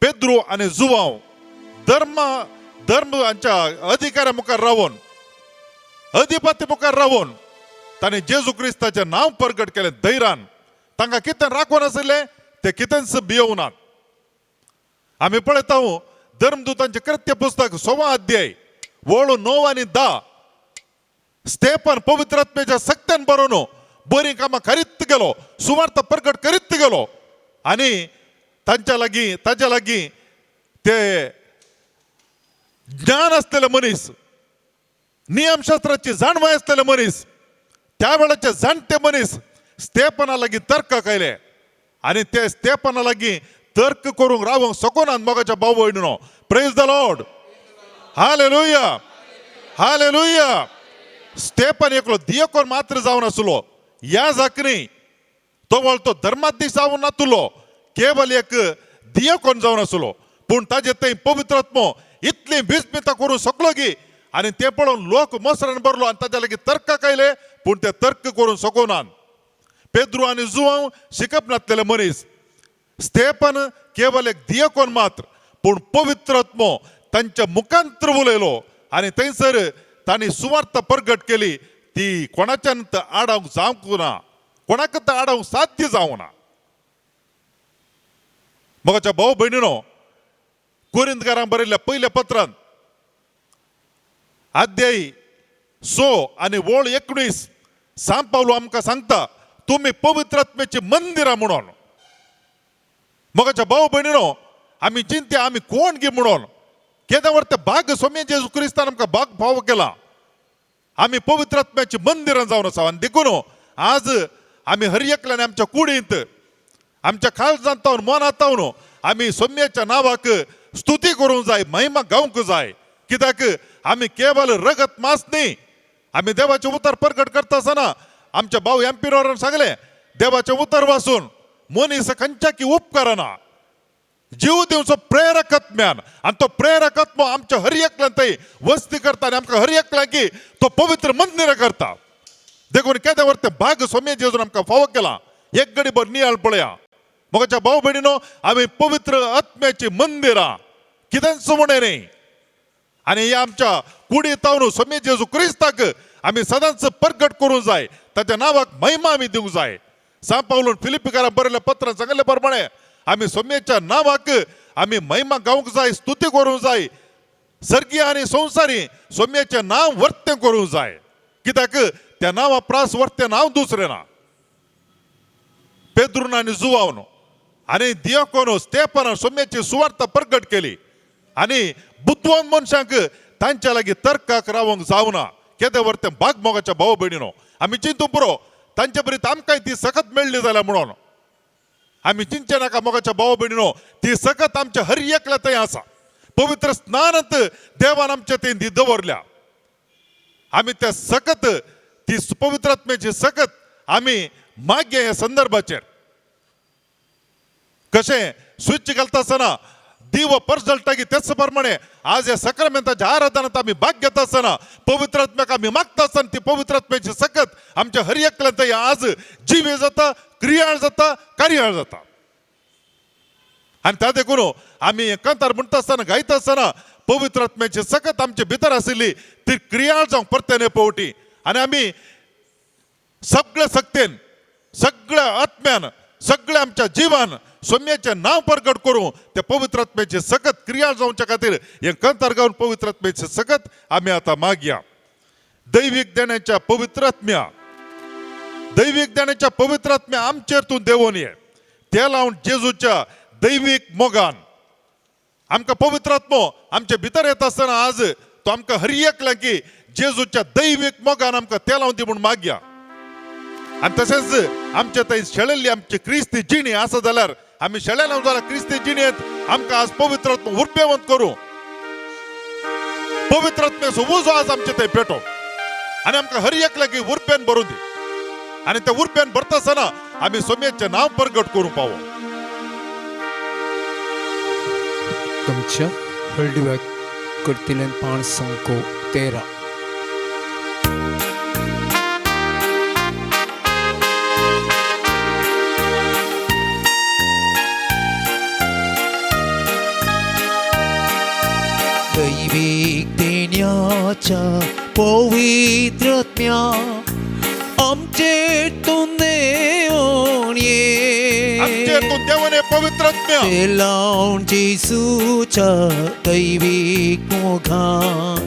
पेद्रू आनी जुवांव धर्म हांच्या अधिकाऱ्या मुखार रावन, अधिपती मुखार रावन ताणें जेजू क्रिस्ताचें नांव परगट केलें धैर्यान. तांकां कितें राखून आशिल्लें ते कितेंच भियोवनात. आमी पळयता धर्मदूतांचें कृत्य पुस्तक 16 अध्याय वळ 9 आनी 10, स्तेफन पवित्र आत्म्याच्या सक्त्यान बरोवन बरीं कामां करीत गेलो, सुवार्थ परगट करीत गेलो आनी तांच्या लागीं ताच्या लागीं ते ज्ञान आसलेले मनीस, नियमशास्त्राची जाणवाय आसलेले मनीस, त्या वेळाचे जाणटे मनीस स्तेफना लागीं तर्क आयले आनी ते स्तेफना लागीं तर्क करूंक रावंक शकनात. मोगाच्या भाव भयणीनो, Praise the Lord, hallelujah, hallelujah. Stephen एकलो दियकोर मात्र जावन आसलो, ह्या जाकरी तो वळ तो धर्माधीश जावन नातुलो, केवल एक दियकोन जावन आसलो, पूण ताजे थंय पवित्र आत्मो इतली विस्मिता करूंक शकलो की आनी ते पळोवन लोक मोसरान भरलो आनी ताच्या लागीं तर्काक आयले, पूण ते तर्क करूंक शकनात. पेद्रू आनी जुवांव शिकप नासलेले मनीस, स्तेफन केवल एक दियकोन मात्र, पूण पवित्र आत्मो तांच्या मुखांत्र उलयलो आनी थंयसर तांणी सुवार्थ परगट केली. ती कोणाच्यान आडावंक जावंक ना, कोणाक आडावंक साध्य जावंक ना. मोगाच्या भाव भयणीनो, कोरिंतकारांक बरयल्ल्या पयल्या पत्रान अध्याय 6 आनी वळ 19 सांत पावलो आमकां सांगता, तुमी पवित्र आत्म्याची मंदिरां म्हणून. मोगाच्या भाव भयणीनो, आमी चिंत्या आमी कोण गी म्हणून, केन्ना ते भाग सोम्या जेजू क्रिस्तान आमकां भाग फावो केला, आमी पवित्र आत्म्याची मंदिरां जावन आसा. आनी देखून आज आमी हर एकल्यान आमच्या कुडींत, आमच्या काळजांत तावन, मनांत तावन आमी सोम्याच्या नांवाक स्तुती करूंक जाय, महिमा गावंक जाय. कित्याक आमी केवल रगत मास न्ही, आमी देवाचें उतर परगट करता आसतना आमच्या भाव एमपीन सांगलें, देवाचें उतर वाचून मनीस खंयच्या की उपकारना, जीव दिवचो प्रेरक आत्म्यान, आनी तो प्रेरक आत्मो आमच्या हर एकल्यान थंय वस्ती करता आनी आमकां हर एकल्यान की तो पवित्र मंदिरां करता. देखून केदें वर तें भाग सोम्या जेजून आमकां फावो केला. एक घडी भर नियाळ पळया मोगाच्या भाव भयणीनो, आमी पवित्र आत्म्याची मंदिरां, कितेंच म्हणें न्ही. आनी ह्या आमच्या कुडी तावन सोम्या जेजू क्रिस्ताक आमी सदांच परगट करूंक जाय, ताच्या नांवाक महिमा आमी दिवंक जाय. सांत पावलून फिलिपीकारां बरयल्ल्या पत्रान सांगिल्ले प्रमाणे आमी सोम्याच्या नांवाक आमी महिमा गावंक जाय, स्तुती करूंक जाय, सर्गीय आनी संवसारी सोम्याचें नांव वर्तें करूंक जाय. कित्याक त्या नांवा प्रास वर्तें नांव दुसरें ना. पेद्रून आनी जुवावन आनी दियकोन स्तेफान सोम्याची सुवार्थ परगट केली आनी बुदवंत मनशांक तांच्या लागीं तर्काक रावंक जावना. केदें वर्तें भाग मोगाच्या भाव भयणीनो, आमी चिंतू पुरो तांचे बरी आमकांय ती सकत मेळ्ळी जाल्यार म्हणून. आमी चिंतचे नाका मोगाच्या भाव भयणीनो, ती सकत आमच्या हर एकल्या थंय आसा. पवित्र स्नानांत देवान आमच्या थंय ती दवरल्या. आमी त्या सकत, ती पवित्रात्म्याची सकत आमी मागया ह्या संदर्भाचेर. कशें स्विच घालता आसतना दिवो परजळटा की तेच प्रमाणे आज ह्या सक्रमेंताच्या आराधनांत आमी भाग घेता आसतना पवित्रात्म्याक आमी मागता आसतना ती पवित्रात्म्याची सकत आमच्या हर एकल्यान थंय आज जिवे जाता, क्रियाळ जाता, कार्याळ जाता. आनी त्या देखून आमी कांतार म्हणटा आसतना, गायता आसतना पवित्रात्म्याची सकत आमचे भितर आशिल्ली ती क्रियाळ जावंक परत्याने पवटी. आनी आमी सगळ्या सक्तेन, सगळ्या आत्म्यान, सगळ्या आमच्या जिवान सोम्याचें नांव प्रगट करूं त्या पवित्रात्म्याची सकत क्रिया जावच्या खातीर हें कांतार गावन पवित्रात्म्याची सकत आमी आतां मागया. दैवीक देण्याच्या पवित्रात्म्या, दैवीक देण्याच्या पवित्रात्म्या आमचेर तूं देंवोन ये. ते लावन जेजूच्या दैवीक मोगान आमकां पवित्रात्मो आमचे भितर येता आसतना आज तो आमकां हर एकल्या की जेजूच्या दैवीक मोगान आमकां ते लावन दी म्हूण मागया. आनी तशेंच आमचे थंय शेळेल्ली आमची क्रिस्ती जिणी आसा जाल्यार आमी शेळेले जाल्यार क्रिस्ती जिणेंत आमकां आज पवित्रात्मो उर्बेवंत करूं. पवित्रात्म्याचो उजो आज आमचे थंय पेटो आनी आमकां हर एकल्या की उर्बेन भरूं दी. आनी त्या उर्बेन भरता आसतना आमी सोम्याचें नांव प्रगट करूंक पावो. तुमच्या हळदुव्या करतिल्यान पांच संको 13. दैवीक देण्याच्या पवित्रत्म्या आमचेर तूं देंवोन ये. आमचेर तूं देवने पवित्रात्म्या. ते लावन जेजूच्या दैवीक मोगान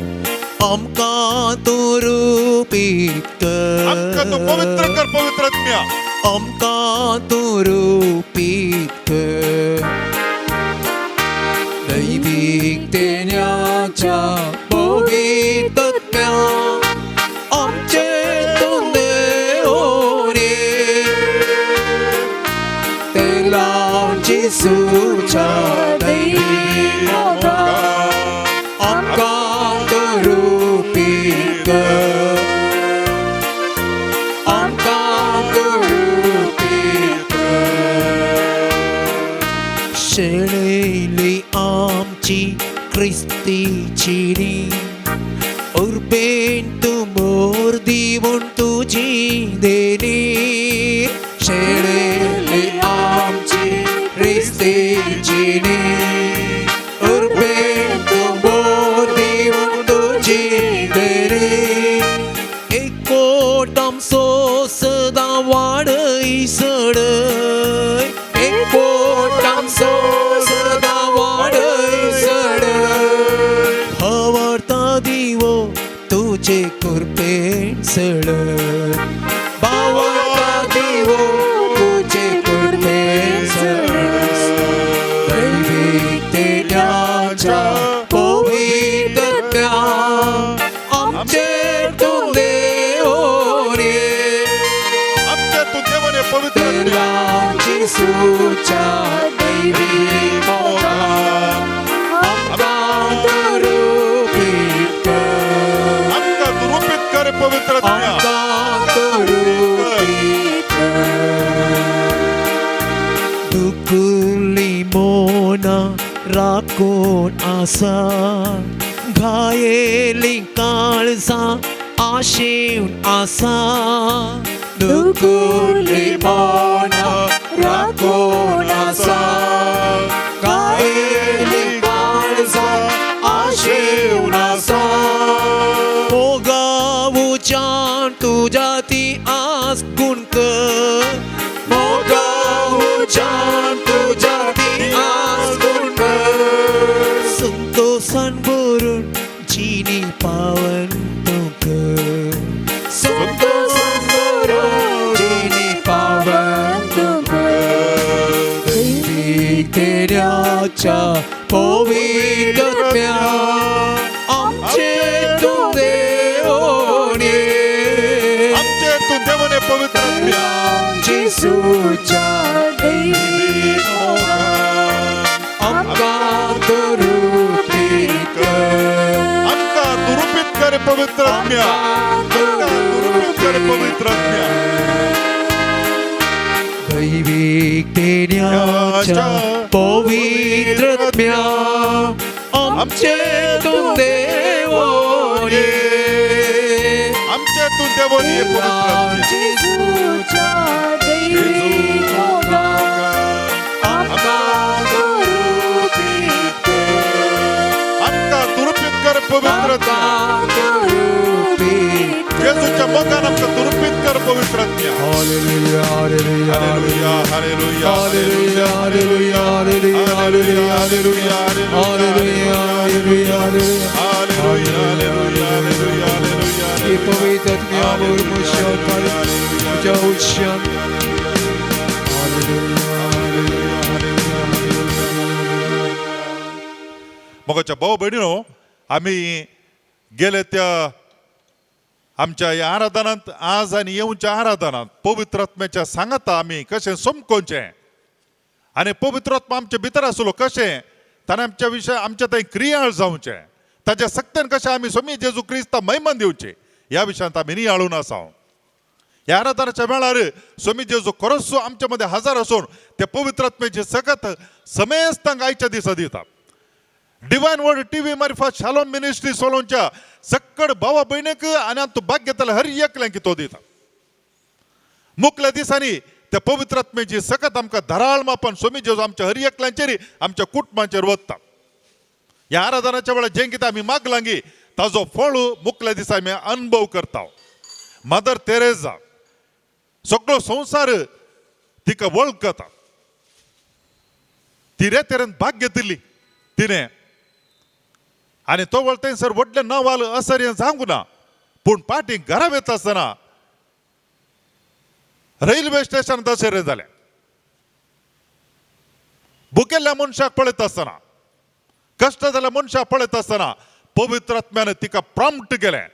आमकां तूं रुपीत कर. आमकां तूं पवित्र कर पवित्रात्म्या. आमकां तूं रुपीत कर. दैवीक देण्याच्या पवित्रत्म्या आमचेर तूं देंवोन ये. ते लावन जेजूच्या दैवीक मोगान आमकां तूं रुपीत कर. आमकां तूं रुपीत कर. शेळयली आमची क्रिस्तीची रीण उर्बेन तूं मोर दिवन तुजी देणी. शेळयली आमची क्रिस्तीची रीण उर्बेन तूं मोर दिवन तुजी देणी. एकवट आमचो सदां वाडय सडय. एकवट आमचो सदां वाडय सडय. आवडता दिवो तुजे कृपेन सडय. बावडता दिवो तुजे कृपेन सडय. दैवीक देण्याच्या पवित्रत्म्या आमचेर तूं देंवोन ये. आमचेर तूं देवने पवित्रात्म्या. लावन जेजूच्या दैवीक मोगान आमकां तूं रुपीत कर. आमकां तूं रुपीत कर पवित्रात्म्या. आमकां तूं रुपीत कर. दुखुल्ली मोना राखून आसा, घायेली काळजां आशेवन आसा. दुखुल्ली मोना राखून आसा, घायेली काळजां आशेवन आसा. मोगावुच्यान तुज्या ती आस गुण कर. मोगावुच्यान तुज्या ती आस गुण कर. संतोषान भरून जिणी पावन तूं कर. संतोषान भरून जिणी पावन तूं कर. दैवीक देण्याच्या पवित्रत्म्या आमचेर तूं देंवोन ये. आमचेर तूं जेजूच्या दैवी मोगान आमकां दुरुपीत कर. आमकां दुरुपीत कर पवित्र आत्म्या, आमकां दुरुपीत कर पवित्र आत्म्या. दैवीक देण्याच्या पवित्र आत्म्या, आमचे तूं देवोन ये. आमच्या तूं देवोन ये पवित्र आत्म्या. जेजूच्या दैवी मोगान आमकां दुरुपीत कर. आमकां दुरुपीत कर पवित्र आत्म्या. आमकां दुरुपीत. जेजूच्या मोगान आमकां दुरुपीत कर पवित्र आत्म्या. Hallelujah, hallelujah, hallelujah, hallelujah, hallelujah, hallelujah, hallelujah, hallelujah, hallelujah, hallelujah, hallelujah, hallelujah. Hallelujah, hallelujah, hallelujah, hallelujah. ही पवित्र आत्म्या तुझ्या उच्चान. Hallelujah, hallelujah, hallelujah. मोगाच्या भाऊ भयणीनो, आमी गेले त्या आमच्या ह्या आराधनांत आज आनी येवच्या आराधनांत पवित्र आत्म्याच्या सांगाता आमी कशें समकोवचें आनी पवित्र आत्मा आमच्या भितर आसलो कशें ताणें आमच्या विशय आमच्या थंय क्रियाळ जावचें, ताच्या सक्तेन कशें आमी स्वामी जेजू क्रिस्ता महिमान दिवचे ह्या विशयांत आमी नियाळून आसा. ह्या आराधनाच्या वेळार स्वामी जेजू खरोच आमच्या मदें हजर आसून त्या पवित्र आत्म्याची सकत समेस्तांक आयच्या दिसा दिता. डिवायन वर्ड टीव्ही मार्फत शालोम मिनिस्ट्री सोलोनच्या सक्कड भावा भयणीक आनी आमचो भाग घेतला हर एकल्यांक तो दिता. मुकल्या दिसांनी त्या पवित्र आत्म्याची सकत आमकां धराळ मापान स्वामी जेजू आमच्या हर एकल्यांचेर, आमच्या कुटुंबांचेर वता. ह्या आराधनाच्या वेळार जें कितें आमी मागलांगी ताजो फळ मुकल्या दिसा आमी अनुभव करता. मदर तेरेजा सगळो संवसार तिका वळखता. ती रे तेरेन भाग घेतिल्ली तिणें आनी तो वळ थंयसर व्हडलें नवाल असर हें जावंक ना, पूण पाटी घरा वता आसतना रेल्वे स्टेशन तशें जालें. भुकेल्ल्या मनशाक पळयता आसतना, कश्ट जाल्ल्या मनशाक पळयता आसतना पवित्र आत्म्यान तिका प्रॉम्प्ट केलें.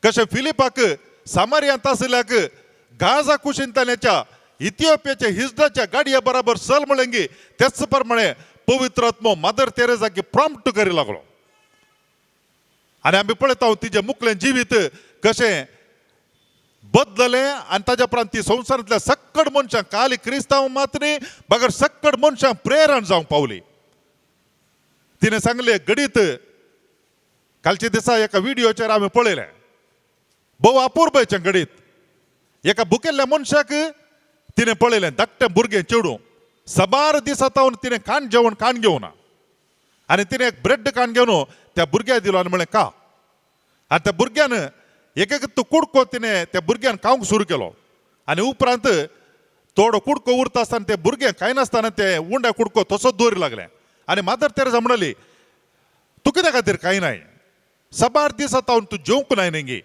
कशें फिलिपाक सामारियांत आशिल्ल्याक गाजा कुशींतल्याच्या इथिओपियाच्या हिजडाच्या गाडये बराबर चल म्हणलें, तेच प्रमाणे पवित्र आत्मो मदर तेरेजाक प्रॉम्प्ट करी लागलो. आनी आमी पळयता तिजें मुकलें जिवीत कशें बदललें आनी ताज्या उपरांत ती संवसारांतल्या सक्कड मनशांक, काली क्रिस्तांव मात न्ही बगर सक्कड मनशांक प्रेरण जावंक पावली. तिणें सांगलें घडीत कालच्या दिसा एका व्हिडियोचेर आमी पळयलें, भोव अपुरबायचें घडीत. एका भुकेल्ल्या मनशाक तिणें पळयलें, धाकटें भुरगें चेडूं, साबार दिसा तावन तिणें खाण जेवण खाण घेवना आनी तिणें एक ब्रेड खाण घेवन त्या भुरग्याक दिलो आनी म्हणलें का. आनी त्या भुरग्यान एक एक तो कुडको तिणें त्या भुरग्यान खावंक सुरू केलो आनी उपरांत थोडो कुडको उरता आसतना ते भुरगें खायनासतना ते उंड्या कुडको तसोच दवरी लागलें. आनी मादर तेरेजा म्हणली, तूं कित्या खातीर खायनाय? साबार दिसा तावन तूं जेवंक नाय न्ही,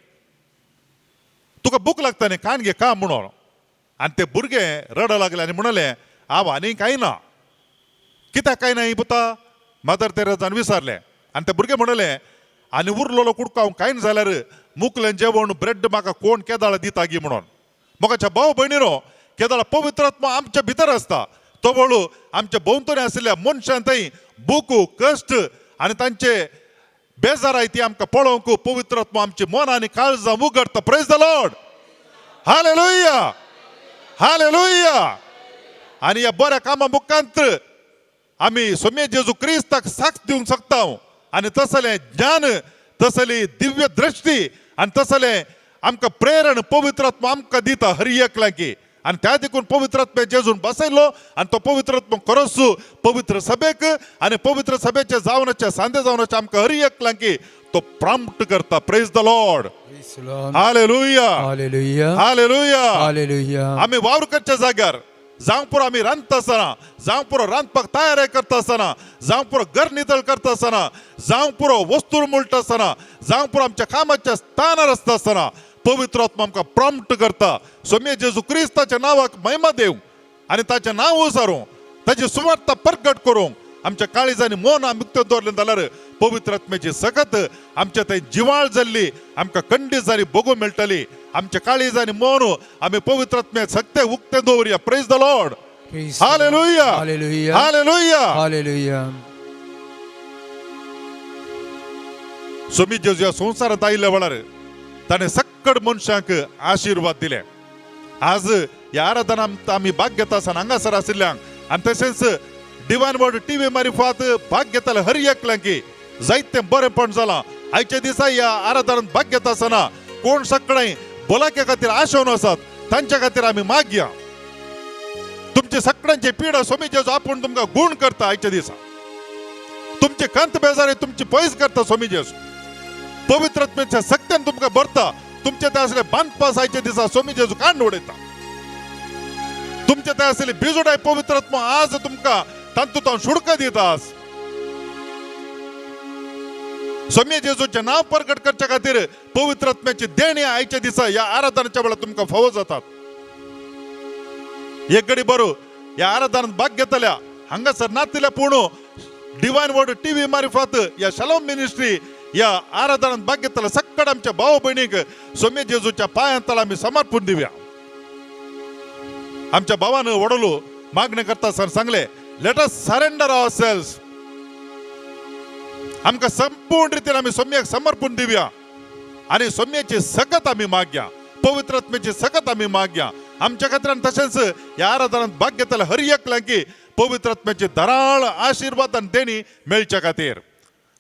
तुका भूक लागता न्ही, खाण घे का म्हणून. आनी ते भुरगे रड लागले आनी म्हणलें, हांव आनी खायना. कित्याक खायना ही पुता? मदर तेरेजान विचारलें. आनी ते भुरगे म्हणलें, आनी उरलेलो कुडको हांव खायन जाल्यार मुकलें जेवण ब्रेड म्हाका कोण केदाळ दिता गी म्हणून. मोगाच्या भाव भयणीनो, केदाळ पवित्र आत्मा आमच्या भितर आसता तो वळू आमच्या भोंवतणी आशिल्ल्या मनशान थंय बुकू कश्ट आनी तांचे बेजाराय ती आमकां पळोवंक पवित्र आत्मा आमची मन आनी काळजां उगडटा. Praise the Lord, hallelujah, hallelujah. आनी ह्या बऱ्या कामा मुखांत आमी सोम्या जेजू क्रिस्ताक साक्ष दिवंक शकता आनी तसलें ज्ञान, तसली दिव्य दृश्टी आनी तसलें आमकां प्रेरण पवित्र आत्मा आमकां दिता हर एकल्याकी. आनी त्या देखून पवित्र आत्म्या जेजून बसयलो आनी तो पवित्र आत्मा खरोच पवित्र सभेक आनी पवित्र सभेचे जावनाचे सांदे जावनाचे आमकां हर एकल्यांकी तो प्रॉम्प्ट करता. Praise the Lord, hallelujah, hallelujah, hallelujah. Hallelujah. आमी वावर करच्या जाग्यार जावं पुरो आमी रांदता आसतना, जावं पुरो रांदपाक तयारी करता आसतना, जावं पुरो घर नितळ करता आसतना, जावं पुरो वस्तू मोडटा आसतना, जावं पुरो आमच्या कामाच्या स्थानार आसता आसतना पवित्र आत्मा आमकां प्रॉम्प्ट करता. सोम्या जेजू क्रिस्ताच्या नांवाक महिमा दिवंक आनी ताचें नांव उसारूंक, ताची सुवार्ता प्रगट करूंक आमच्या काळीज आनी मन आमी उक्तें दवरलें जाल्यार पवित्र आत्म्याची सकत आमच्या थंय जिवाळ जाल्ली आमकां खंडीत जाली बगूंक मेळटली. आमच्या काळीज आनी मन आमी पवित्र आत्म्या सगते उक्ते दवरुया. Praise the Lord. Praise the Lord. Hallelujah. Hallelujah. Hallelujah. Hallelujah. Swami जेजू ह्या संवसारांत आयिल्ल्या वेळार ताणें सक्कड मनशांक आशिर्वाद दिले. आज ह्या आराधनांत आमी भाग घेता आसतना हांगासर आशिल्ल्यांक आनी तशेंच डिवायन वर्ड टीव्ही मारिफात भाग घेतले हर एकल्यांक जायतें बरेंपण जालां. आयच्या दिसा ह्या आराधनांत भाग घेता आसतना कोण सगळे भलायके खातीर आशेवन आसात तांच्या खातीर आमी मागया. तुमचे सगळ्यांचे पिडा स्वामी जेजू आपूण तुमकां गूण करता. आयच्या दिसा तुमचे कंत बेजारी तुमची पयस करता स्वामी जेजू. पवित्र आत्म्याच्या सक्त्यान तुमकां भरता. तुमचे ते आसले बांदपास आयच्या दिसा स्वामी जेजू कांड उडयता. तुमचे ते आसले बिजोडाय पवित्र आत्मा आज तुमकां तातूंत सुडका दिता. आज स्वामी जेजूचें नांव प्रगट करच्या खातीर पवित्र आत्म्याची देणी आयच्या दिसा ह्या आराधनाच्या वेळार तुमकां फावो जातात. एक घडी बरो ह्या आराधनांत भाग घेतल्या हांगासर नातिल्या पूण डिवायन वर्ड टीव्ही मारिफात ह्या शलोम मिनिस्ट्री ह्या आराधनांत भाग घेतल्या सक्कड आमच्या भाव भयणीक स्वामी जेजूच्या पांयांतला आमी समर्पण दिवया. आमच्या भावान वडलो मागणें करता सर सांगले, let us surrender our selves. आमकां संपूर्ण रितीन आमी सोम्याक समर्पण दिवया आनी सोम्याची सकत आमी मागया, पवित्र आत्म्याची सकत आमी मागया आमच्या खातीर. आनी तशेंच ह्या आराधनांत भाग घेतल्या हर एकल्यांक पवित्र आत्म्याची धराळ आशिर्वाद आनी देणी मेळच्या खातीर.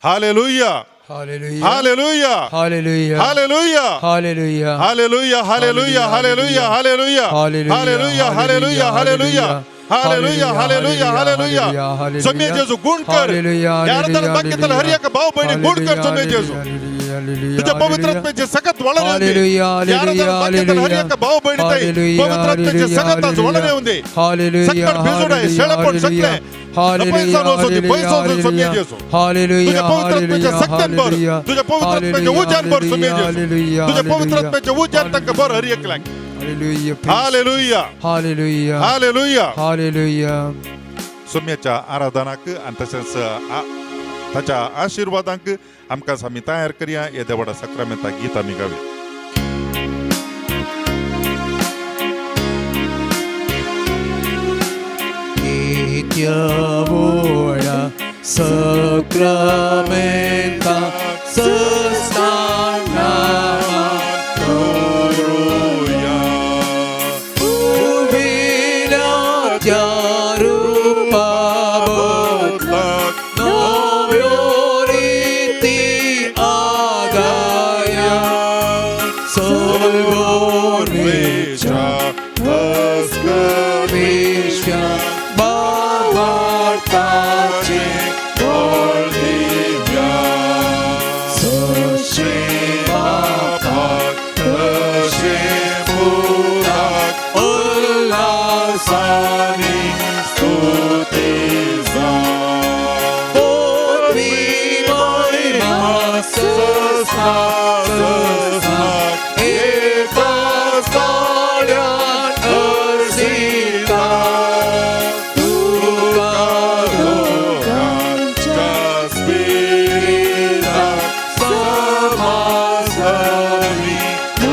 Hallelujah. Hallelujah. Hallelujah. Hallelujah. Hallelujah. Hallelujah. Hallelujah. Hallelujah. Hallelujah. Hallelujah. Hallelujah. Hallelujah. Hallelujah. Hallelujah. Hallelujah. Hallelujah. स्वामी जेजू गुण कर. हालेलुया. ह्या आराधनांत भाग घेतल्या हर एका भाव भयणी गुण कर स्वामी जेजू. तुझ्या पवित्र आत्म्याचे सकत वळण येऊं दे. हालेलुया. ह्या आराधनांत भाग घेतल्या हर एका भाव भयणी ताई पवित्र आत्म्याचे सकत आज वळण येऊं दे. हालेलुया. सकट भिजूड आहे, शेळेपण सगळें. हालेलुया. नपयसान वचूं दे, पयस वचूं स्वामी जेजू. हालेलुया. तुझ्या पवित्र आत्म्याच्या सक्त्यान भर. तुझ्या पवित्र आत्म्याच्या उज्यान भर स्वामी जेजू. तुझ्या पवित्र आत्म्याच्या उज्यान तांकां भर हर एकल्यांक. Hallelujah. Hallelujah. Hallelujah. Hallelujah. Hallelujah. सोम्याच्या आराधनाक आनी तशेंच ताच्या आशिर्वादांक आमकां आमी तयार करया. येद्या व्हडा साक्रामेंता गीत आमी गावया. नित्य सक्रामेंता सस्ताना उभिल्या रूपाबद्दल नव्यो रीती आगाया सल्वोर्वेच्या विश्या बाबार्ताचे सशे बापाक तशे पुताक उल्हासानी पृथ्वी महिमा सस्ना सस्ना एकाच ताळ्यान अर्जिता तुका लोकांच्या स्पिरिताक समाजानी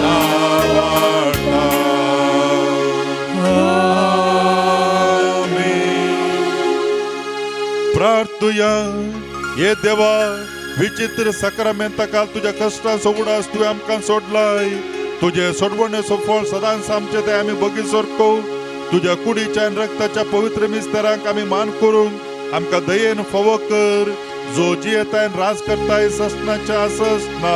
आवडटा. प्रार्थुया. हे देवा, विचित्र साक्रामेंता काल तुज्या कश्टांचो उडास तुवें आमकां सोडलाय. तुजे सोडवणेचो फळ सदांच आमचे ते आमी बगीर सरको. तुज्या कुडीच्या आनी रक्ताच्या पवित्र मिस्तरांक आमी मान करूंक आमकां दयेन फावो कर, जो जियेताय आनी राज करताय ससनाच्या ससना.